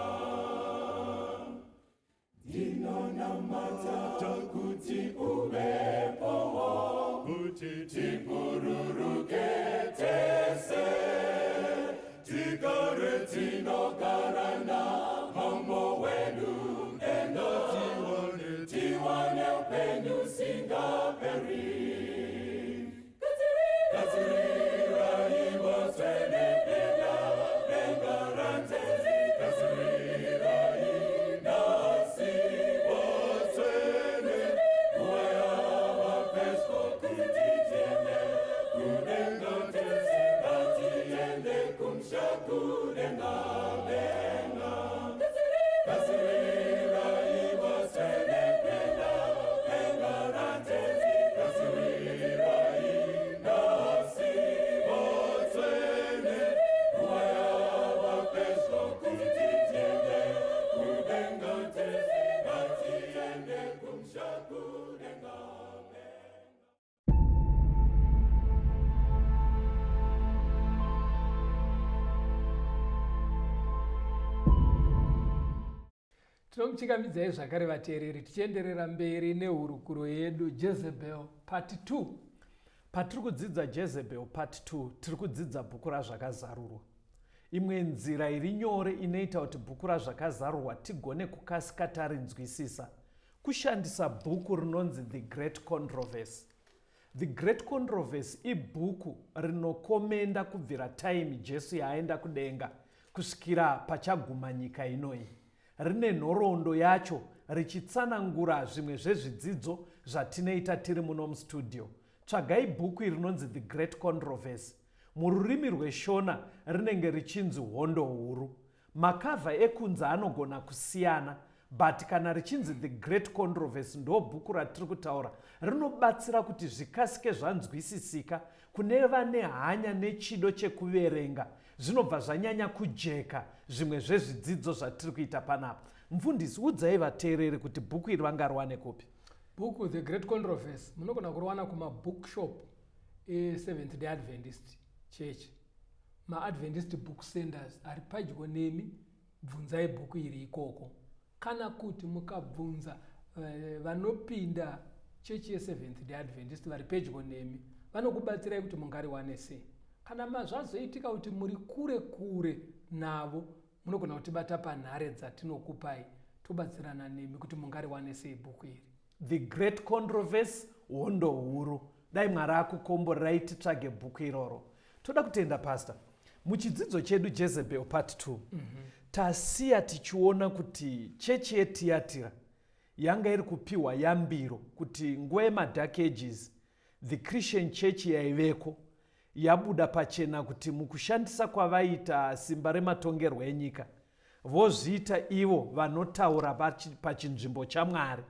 Tinomuchingamidzai zvakare vateereri tichienderera mberi nehurukuro yedu Jezebel part 2. Patiri kudzidza Jezebel part 2 tiri kudzidza bhuku raZvakazarurwa. Imwe nzira iri nyore inoita kuti bhuku raZvakazarurwa tigone kukasika tarinzwisisa kushandisa bhuku rinonzi The Great Controversy. The Great Controversy ibhuku rinokomenda kubvira taimi Jesu yaaenda kudenga kusvikira pachaguma nyika inoyi. Rine nhoroondo yacho richitsanangura zvimwe zvezvidzidzo zvatinoita tiri muno mustudio. Tsvagai bhuku iri rinonzi The Great Controversy. Mururimi rweShona rinenge richinzi Hondo Huru. Makavha ekunze anogona kusiyana but kana richinzi The Great Controversy ndo bhuku ratiri kutaura rinobatsira kuti zvikasike zvanzwisisika kune vane hanya nechido chekuverenga zvinobva zvanyanya kujeka zvimwe zvezvidzidzo zvatiri kuita panapa. Mfundisi udzai vateereri kuti bhuku iri vangariwane kupi? Bhuku The Great Controversy munogona kuriwana kumabookshop eSeventh Day Adventist Church. MaAdventist Book Centers ari padyo nemi, bvunzai bhuku iri ikoko. Kana kuti mukabvunza eh, vanopinda chechi yeSeventh Day Adventist vari pedyo nemi, vanokubatsirai kuti mungariwane sei. Kana mazvazoitika kuti muri kure kure navo, munogona kutibata panhare dzatinokupai tobatsirana nemi kuti mungariwane sei bhuku iri. The Great Controversy, Hondo Huru. Dai Mwari akukomborerai titsvage bhuku iroro. Toda kutenda Pastor. Muchidzidzo chedu Jezebel part 2 mm -hmm. tasiya tichiona kuti chechi yeTiyatira yanga iri kupiwa yambiro kuti nguva yemadark ages the Christian church yaiveko yabuda pachena kuti mukushandisa kwavaiita simba rematongerwo enyika vozviita ivo vanotaura pachinzvimbo chaMwari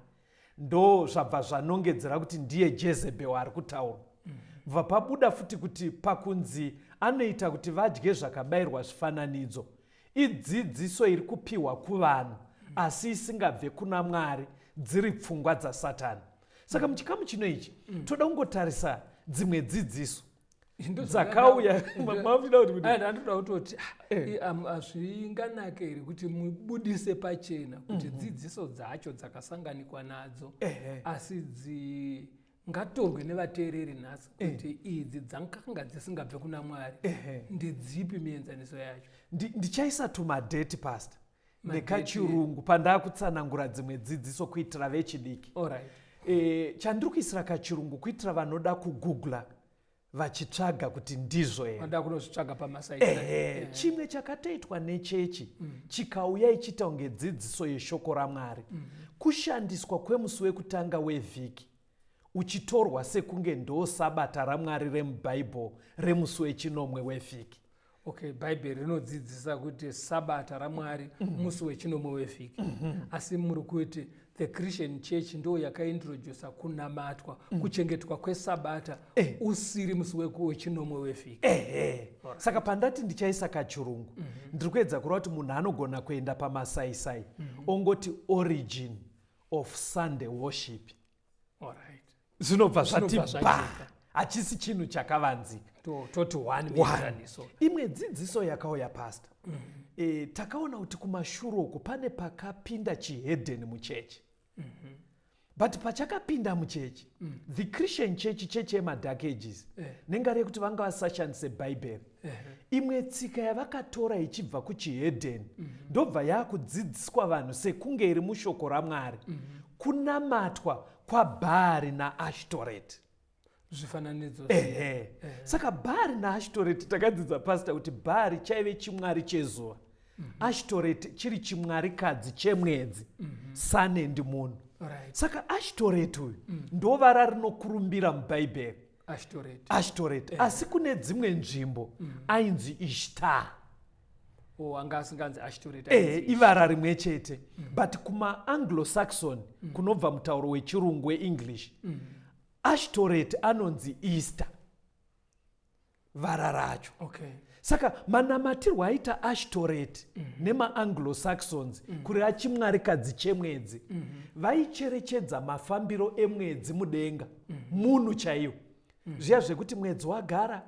ndo zvabva zvanongedzera kuti ndiye Jezebel ari kutaurwa. Bva pabuda futi kuti pakunzi anoita kuti vadye zvakabairwa zvifananidzo idzidziso iri kupiwa kuvanhu asi isingabve kuna Mwari dziri pfungwa dzaSatani. Saka muchikamu chino ichi toda kungotarisa dzimwe dzidziso dzakauya. Ndoda kutoti eh. hazvinganake here kuti mubudise pachena kuti mhm. dzidziso dzacho dzakasanganikwa nadzo asi dzingatorwe nevateereri nhasi eh. kuti idzi dzakanga dzisingabve kuna Mwari ndedzipi mienzaniso yacho? Ndichaisa tumadheti pastor nekachirungu pandakutsanangura dzimwe dzidziso kuitira vechidiki. Alright. E, chandiri kuisira kachirungu kuitira vanoda kugoogla vachitsvaga kuti ndizvo here vanoda kunozvitsvaga pamasaiti. Ehe, chimwe chakatoitwa nechechi mm. chikauya ichiita kunge dzidziso yeshoko raMwari mm. kushandiswa kwemusi wekutanga wevhiki uchitorwa sekunge ndo sabata raMwari remubhaibheri remusi wechinomwe wevhiki. Okay, bhaibheri rinodzidzisa kuti sabata raMwari mm -hmm. musi wechinomwe wevhiki mm -hmm. asi muri kuti the Christian church ndo yakaintrodusa kunamatwa mm -hmm. kuchengetwa kwesabata eh. usiri musi wechinomwe wevhiki eh, eh. Right. Saka pandati ndichaisa kachirungu mm -hmm. ndiri kuedza kureva kuti munhu anogona kuenda pamasaisai mm -hmm. ongoti origin of Sunday worship. Alright. Zvinobva zvati ba hachisi chinhu chakavanzika. Toti one mienzaniso. Imwe dzidziso yakauya pastor mm -hmm. E, takaona kuti kumashure uku pane pakapinda chihedheni muchechi mm -hmm. But pachakapinda muchechi mm. the Christian church, chechi yemadark ages eh. nengari yekuti vanga vasashandise bhaibheri eh. Imwe tsika yavakatora ichibva kuchihedheni mm -hmm. ndobva yakudzidziswa vanhu sekunge iri mushoko raMwari mm -hmm. Kunamatwa kwabhaari naashtoreti. Zvifananidzo. Ehe, saka Bhaari naAshtoreti, takadzidza, Pastor, kuti Bhaari chaive chimwari chezuva, Ashtoreti chiri chimwarikadzi chemwedzi, sun and moon. Saka Ashtoreti uyu ndovara rinokurumbira muBhaibheri. Ashtoreti. Ashtoreti, asi kune dzimwe nzvimbo ainzi Ishtar. O, anga asinganzi Ashtoreti? Ehe, ivara rimwe chete, but kumaAnglo-Saxon, kunobva mutauro wechirungu weEnglish, Ashtoreti anonzi Easter, vara racho. Saka manamatirwo aita Ashtoreti nemaAnglo-Saxons, kureva chimwarikadzi chemwedzi, vaicherechedza mafambiro emwedzi mudenga, munhu chaiwo, zviya zvekuti mwedzi wagara,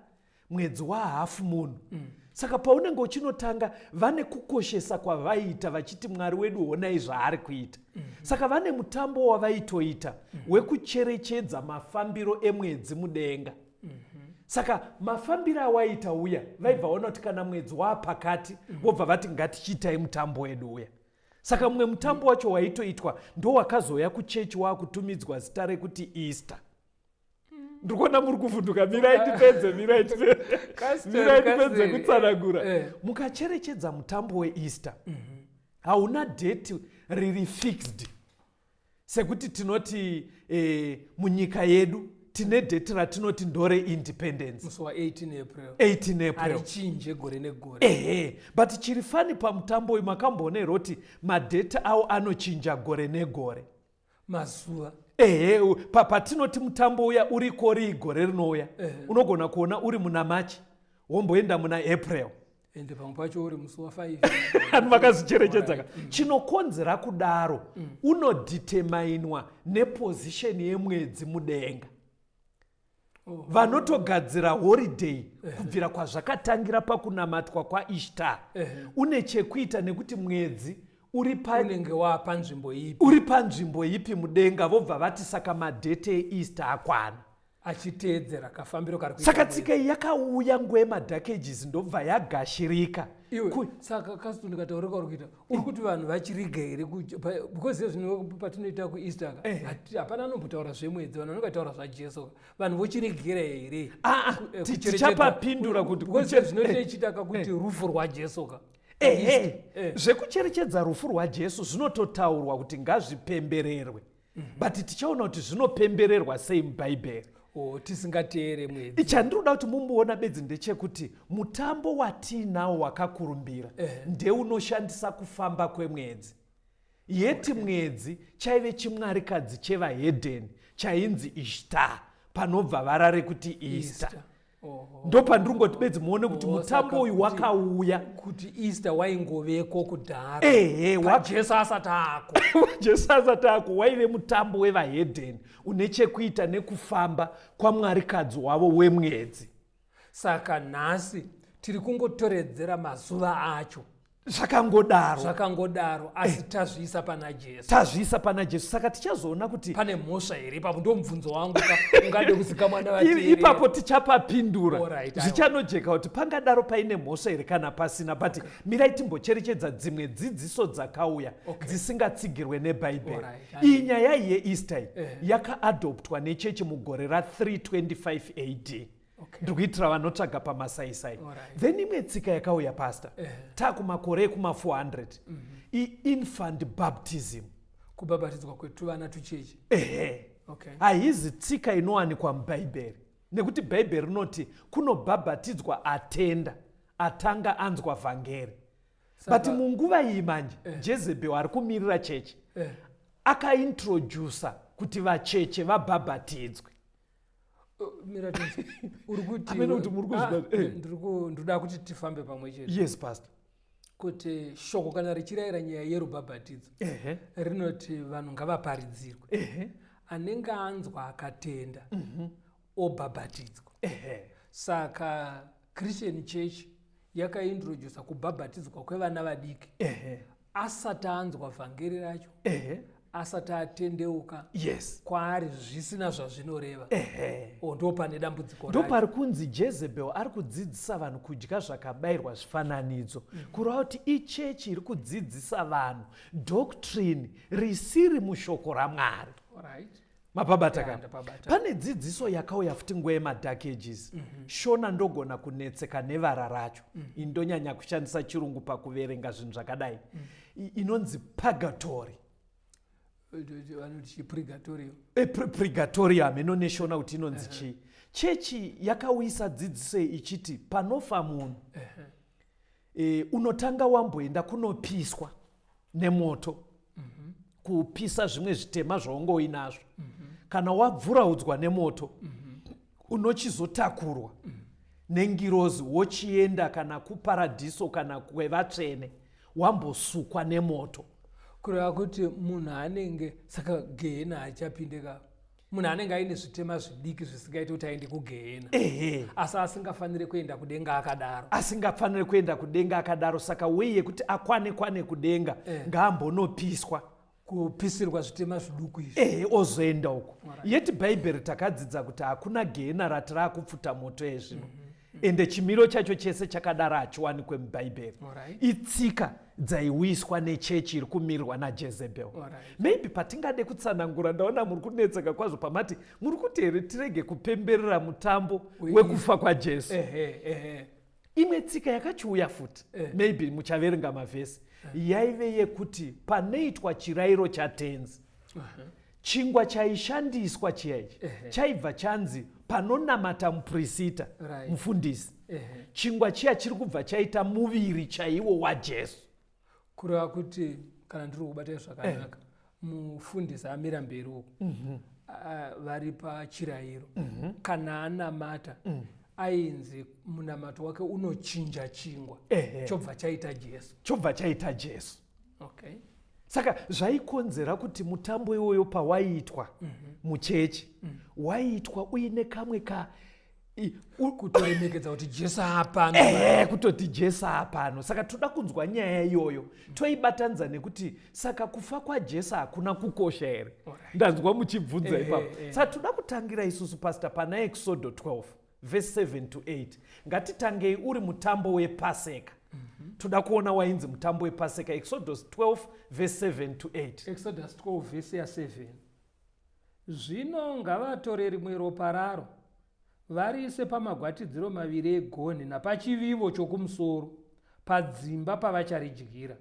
mwedzi wahalf moon. Saka paunenge uchinotanga, vane kukoshesa kwavaiita, vachiti Mwari wedu honai zvaari kuita. Saka vane mutambo wavaitoita wekucherechedza mafambiro emwedzi mudenga. Saka mafambiro awaita uya, vaibva vaona kuti kana mwedzi waapakati, vobva vati ngatichiitai mutambo wedu uya. Saka mumwe mutambo wacho waitoitwa ndowakazouya kuchechi waakutumidzwa zita rekuti Easter. Ndiri kuona muri kuvhunduka. Mirai tipedze, mirai mirai tipedze kutsanangura. Mukacherechedza mutambo weEaster, hauna date riri fixed sekuti tinoti munyika yedu tine date ratinoti ndore independence. Musi wa18 April. 18 April. Harichinje gore negore. Ehe, but chiri funny pamutambo uyu, makamboona here kuti madate awo anochinja gore negore? Mazuva? Ehe, patinoti mutambo uya uriko rii gore rinouya, unogona kuona uri muna March, womboenda muna April. Ende pamwe pacho uri musi wa5. Vanhu vakazvicherechedza ka. Chinokonzera kudaro, unodeterminwa neposition yemwedzi mudenga. Vanotogadzira holiday kubvira kwazvakatangira pakunamatwa kwaIshtar une chekuita nekuti mwedzi uri pa Unenge waapanzvimbo ipi. Uri panzvimbo ipi mudenga, vobva vati saka madate eEaster akwana. Achiteedzera kafambiro kari kuita Saka mwedzi. tsika iyi yakauya nguva yemaDark Ages, ndobva yagashirika. Iwe, saka kasi ndikataurika uri kuita, uri kuti vanhu vachiriga here because zvino patinoita kuEaster ka, hapana anombotaura zvemwedzi, vanhu vanongataura zvaJesu ka. Vanhu vochiregera here? Ah, ah, tichapapindura kuti Because zvinotoichita ka kuti rufu rwaJesu ka. Ehe, zvekucherechedza rufu rwaJesu zvinototaurwa kuti ngazvipembererwe, but tichaona kuti zvinopembererwa sei muBhaibheri. O, tisingateere mwedzi. Chandinoda kuti mumboona bedzi ndechekuti mutambo watiinawo wakakurumbira ndeunoshandisa kufamba kwemwedzi, yeti mwedzi chaive chimwarikadzi chevahedheni chainzi Ishtar, panobva vara rekuti Easter. Easter. Oho. Ndopandiri kungoti bedzi muone kuti Oh, mutambo saka uyu wakauya kuti Easter waingoveko kudhara. Ehe, Jesu asati ako. Jesu asati ako, waive mutambo wevahedheni une chekuita nekufamba kwamwarikadzi wavo wemwedzi. Saka nhasi tiri kungotoredzera mazuva acho. Zvakangodaro. Zvakangodaro, asi tazviisa pana Jesu. Tazviisa pana Jesu. Saka tichazoona kuti Pane mhosva here ipapo? Ndo mubvunzo wangu ka, ungade kuzikamwa navateereri. Ipapo tichapapindura. Alright, aiwa. Zvichanojeka kuti pangadaro paine mhosva here kana pasina, but mirai timbocherechedza dzimwe dzidziso dzakauya dzisingatsigirwe neBhaibheri. Iyi nyaya iyi yeEaster iyi yakaadoptwa nechechi mugore ra325 AD. Ndiri kuitira vanotsvaga pamasaisai. Then imwe tsika yakauya, Pastor, taakumakore ekuma400, iinfant baptism. Kubhabhatidzwa kwetuvana tucheche? Ehe. Haizi tsika inowanikwa muBhaibheri, nekuti Bhaibheri rinoti kunobhabhatidzwa atenda, atanga anzwa vhangeri. But munguva iyi manje, Jezebel ari kumirira chechi akaintrodusa kuti vacheche vabhabhatidzwe. Mira tinzi. Uri kuti Amene kuti muri kuzviba- Ah, ndinoda kuti tifambe pamwe chete. Yes, Pastor. Kuti shoko kana richirayira nyaya yerubhabhatidzo, rinoti vanhu ngavaparidzirwe, anenge anzwa akatenda obhabhatidzwa. Saka Christian church yakaintrodusa kubhabhatidzwa kwevana vadiki asati anzwa vhangeri racho, asati atendeuka, kwaari zvisina zvazvinoreva. O, ndo pane dambudziko racho. Ndopari kunzi Jezebel ari kudzidzisa vanhu kudya zvakabayirwa zvifananidzo, kureva kuti ichechi iri kudzidzisa vanhu doctrine risiri mushoko raMwari. Mapabata ka? Ndapabata. Pane dzidziso yakauya futi nguva yemadark ages. Shona ndogona kunetseka nevara racho. Indonyanya kushandisa chirungu pakuverenga zvinhu zvakadai. Inonzi purgatory. Vanoti chipurgatorio. Purgatorium ino neshona kuti inonzi chii. Chechi yakauyisa dzidziso iyi ichiti panofa munhu, unotanga wamboenda kunopiswa nemoto, kupisa zvimwe zvitema zvaunge uinazvo. Kana wabvuraudzwa nemoto, unochizotakurwa nengirozi wochienda kana kuparadhiso kana kwevatsvene, wambosukwa nemoto. Kureva kuti munhu anenge, saka gehena hachapinde ka, munhu anenge aine zvitema zvidiki zvisingaiti kuti aende kugehena. Asi asingafaniri kuenda kudenga akadaro. Asingafaniri kuenda kudenga akadaro. Saka wei yekuti akwane kwane kudenga, ngaambonopiswa. Kupisirwa zvitema zviduku izvi. Ehe, ozoenda uko. Yeti Bhaibheri takadzidza kuti hakuna gehena rati raakupfuta moto ezvino. Ende chimiro chacho chese chakadaro hachiwanikwe muBhaibheri. Itsika dzaiuyiswa nechechi iri kumirirwa naJezebel. Maybe patingade kutsanangura, ndaona muri kunetseka kwazvo pamati muri kuti here tirege kupemberera mutambo wekufa kwaJesu. Imwe tsika yakachiuya futi, maybe muchaverenga mavhesi, yaive yekuti panoitwa chirayiro chaTenzi, chingwa chaishandiswa chiya ichi chaibva chanzi panonamata mupurisita, mufundisi, chingwa chiya chiri kubva chaita muviri chaiwo waJesu. Kureva kuti kana ndiri kubata zvakanaka, mufundisi amira mberi uku, vari pachirayiro, kana anamata, ainzi munamato wake unochinja chingwa, chobva chaita Jesu. Chobva chaita Jesu. Saka zvaikonzera kuti mutambo iwoyo pawaiitwa muchechi, waiitwa uine kamwe ka Kutoremekedza kuti Jesu apano. Ehe, kutoti Jesu apano. Saka toda kunzwa nyaya iyoyo, toibatanidza nekuti saka kufa kwaJesu hakuna kukosha here? Ndanzwa muchibvunza ipapo. Saka toda kutangira isusu, Pastor, pana Exodo 12 verse 7 to 8. Ngatitangei uri mutambo wePaseka. Toda kuona wainzi mutambo wePaseka. Exodus 12 verse 7 to 8. Exodus 12 verse ya7. Zvino ngavatore rimwe ropa raro, variise pamagwatidziro maviri egonhi napachivivo chokumusoro padzimba pavacharidyira.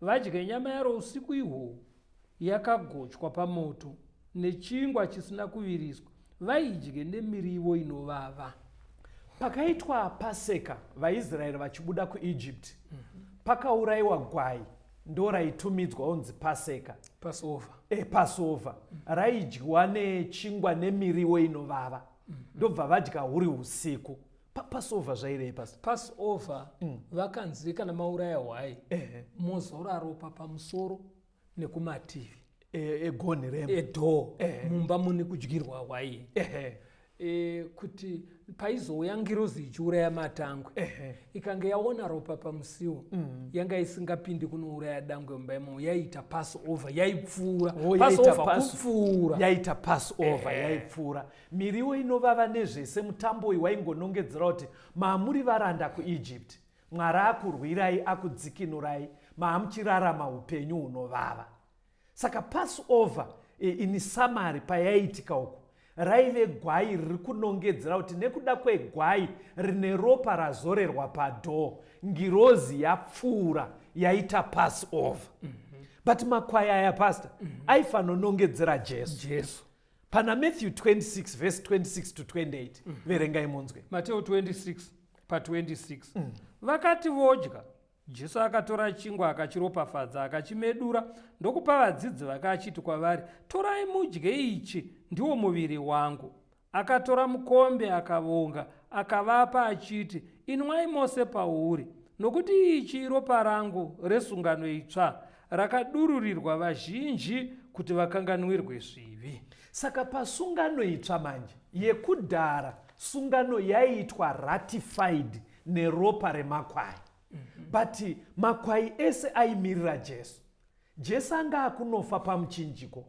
Vadye nyama yaro usiku ihwohwo, yakagochwa pamoto, nechingwa chisina kuviriswa, vaidye nemirivo inovava. Pakaitwa Paseka vaIsraeri vachibuda kuEgypt, pakaurayiwa gwai, ndo raitumidzwa unzi Paseka. Passover. Passover. Raidyiwa nechingwa nemiriwo inovava. Ndobva vadya huri usiku. Passover zvairei, Pastor? Passover, vakanzi kana mauraya hwai, mozora ropa pamusoro nekumativi egonhi remba, edoor, mumba mune kudyirwa hwai, kuti paizouya ngirozi ichiuraya matangwe, ikange yaona ropa pamusiwo, yanga isingapindi kunouraya dangwe mumba imomo. Yaita pass over, yaipfuura. Oh, yaita Passover kupfuura. Yaita pass over, yaipfuura. Miriwo inovava nezvese, mutambo uyu waingonongedzera kuti maamuri varanda kuEgypt, Mwari akurwirai, akudzikinurai, maamuchirarama upenyu hunovava. Saka Passover, in summary, payaiitika uku, raive gwai riri kunongedzera kuti nekuda kwegwai rine ropa razorerwa padoor, ngirozi yapfuura, yaita pass over. But makwai aya, Pastor, aifanonongedzera Jesu. Jesu. Pana Matthew 26 verse 26 to 28, verengai munzwe. Mateo 26 pa26. Vakati vodya, Jesu akatora chingwa, akachiropafadza, akachimedura, ndokupa vadzidzi vake, achiti kwavari, "Torai mudye, ichi ndiwo muviri wangu." Akatora mukombe, akavonga, akavapa, achiti, "Inwai mose pauri, nokuti ichi iropa rangu resungano itsva, rakadururirwa vazhinji kuti vakanganwirwe zvivi." Saka pasungano itsva manje, yekudhara sungano yaiitwa ratified neropa remakwai, but makwai ese aimirira Jesu. Jesu anga akunofa pamuchinjiko,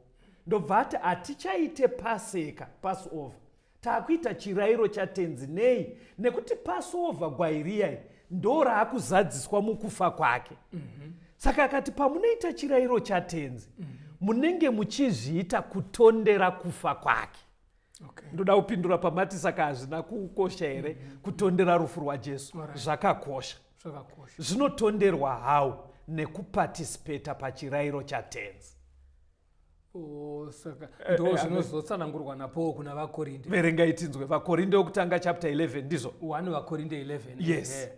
ndobva ati hatichaite Paseka, Passover, taakuita chirayiro chaTenzi. Nei? Nekuti Passover, gwai riyai ndo raakuzadziswa mukufa kwake. Saka akati pamunoita chirayiro chaTenzi, Munenge muchizviita kutondera kufa kwake. Okay. Ndoda kupindura pamati saka hazvina kukosha here kutondera rufu rwaJesu? Alright. Zvakakosha. Zvakakosha. Zvinotonderwa how? Nekupatisipeta pachirayiro chaTenzi. Oh, saka ndo zvinozotsanangurwa naPaul kuna vaKorinde. Verengai tinzwe vaKorinde wokutanga chapter 11, ndizvo? 1 vaKorinde 11. Yes. Ehe.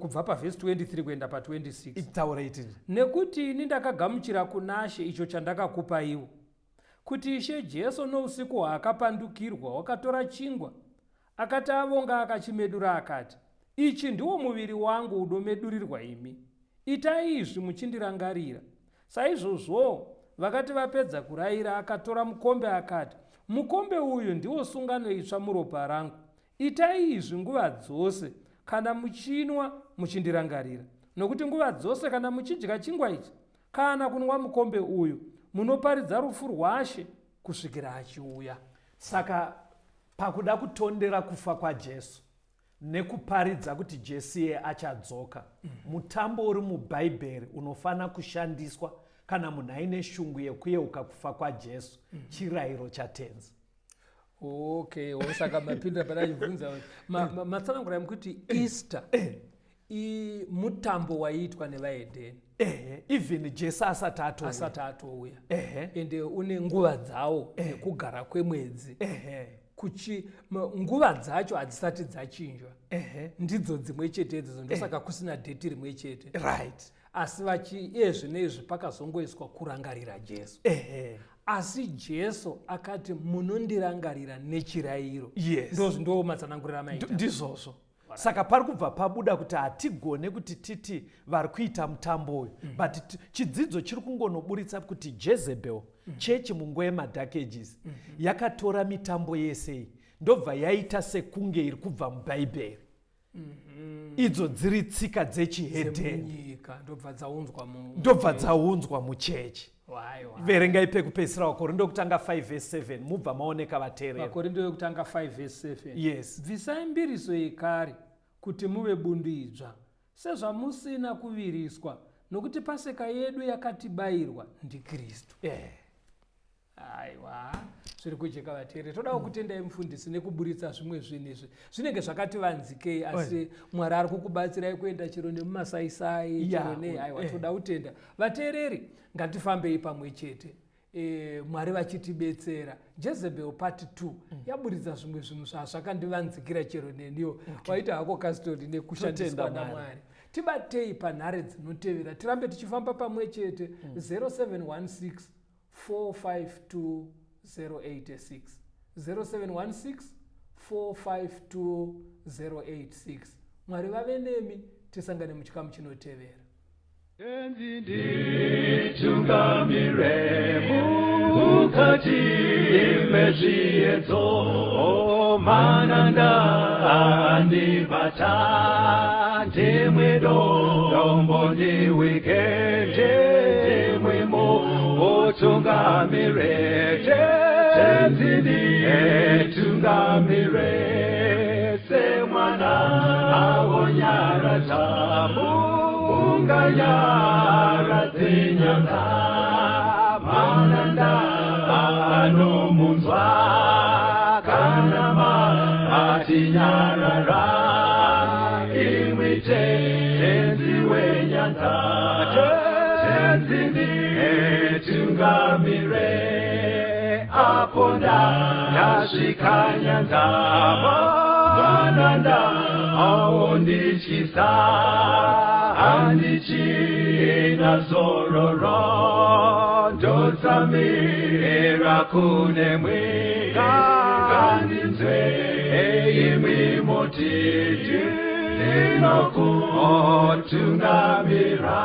Kubva pavhesi 23 kuenda pa26. Taurai tinzwe. Nekuti ini ndakagamuchira kunaShe icho chandakakupa iwo, kuti Ishe Jesu nousiku hwaakapandukirwa wakatora chingwa, akati avonga akachimedura akati, ichi ndiwo muviri wangu unomedurirwa imi, itai izvi muchindirangarira. Saizvozvo vakati vapedza kurayira, akatora mukombe akati, mukombe uyu ndiwo sungano itsva muropa rangu, itai izvi nguva dzose kana muchinwa muchindirangarira. Nokuti nguva dzose kana muchidya chingwa ichi kana kunwa mukombe uyu, munoparidza rufu rwaShe kusvikira achiuya. Saka pakuda kutondera kufa kwaJesu nekuparidza kuti Jesu iye achadzoka, mutambo uri muBhaibheri unofana kushandiswa kana munhu aine shungu yekuyeuka kufa kwaJesu, chirayiro chaTenzi. Okay, saka mapindura panachibvunza matsanangura mukuti Easter mutambo waiitwa nevahedheni. Ehe, even Jesu asati atouya. Asati atouya. Ende une nguva dzawo nekugara kwemwedzi. Kuchi nguva dzacho hadzisati dzachinjwa. Ndidzo dzimwe chete idzodzo, ndosaka kusina dheti rimwe chete. Right. Asi iye zvinezvi pakazongoiswa kurangarira Jesu. Asi Jesu akati munondirangarira nechirayiro. Yes. Ndo matsanangurira maita. Ndizvozvo. Saka pari kubva pabuda kuti hatigone kuti titi vari kuita mutambo uyu. But chidzidzo chiri kungonoburitsa kuti Jezebel, chechi munguva yemadark ages, yakatora mitambo yese ndobva yaita sekunge iri kubva muBhaibheri. Idzo dziri tsika dzechihedheni. Ndobva dzaunzwa ndobva dzaunzwa muchechi. Verengai pekupedzisira vaKorinde wekutanga 5 verse 7 mubva maoneka vateereri. VaKorinde wekutanga 5 verse 7. Yes. Bvisai mbiriso yekare kuti muve bundu idzva, sezvamusina kuviriswa, nokuti Paseka yedu yakatibayirwa ndiKristu. Aiwa, zviri kujeka vateereri. Todawo kutendai mufundisi nekuburitsa zvimwe zvinhu izvi. Zvinenge zvakati vanzikei, asi Mwari ari kukubatsirai kuenda chero nemumasaisai, chero nei. Aiwa, toda kutenda. Vateereri, ngatifambei pamwe chete. Mwari vachitibetsera. Jezebel part 2 yaburitsa zvimwe zvinhu zvazvakandivanzikira chero neniwo. Waita hako custody nekushandiswa Totenda Mwari. naMwari. Tibatei panhare dzinotevera. Tirambe tichifamba pamwe chete. 0716 452 086. 0716 452 086. Mwari vave nemi, tisangane muchikamu chinotevera. Tenzi nditungamire mukati mezviedzo, mananda andibata, ndimwe dombo ndiwike, ndimwe mutungamire. Tenzi nditungamire semwana awonyaradza unganyaradze nyanga, mananda anomunzwa kana matinyarara, imwi Tenzi wenyanza. Tenzi nditungamire apo ndasvika nyanza, mananda aondityisa, handichina zororo, ndotsamira kune mwenga, ngandinzwe imwi motiti ndinokutungamira.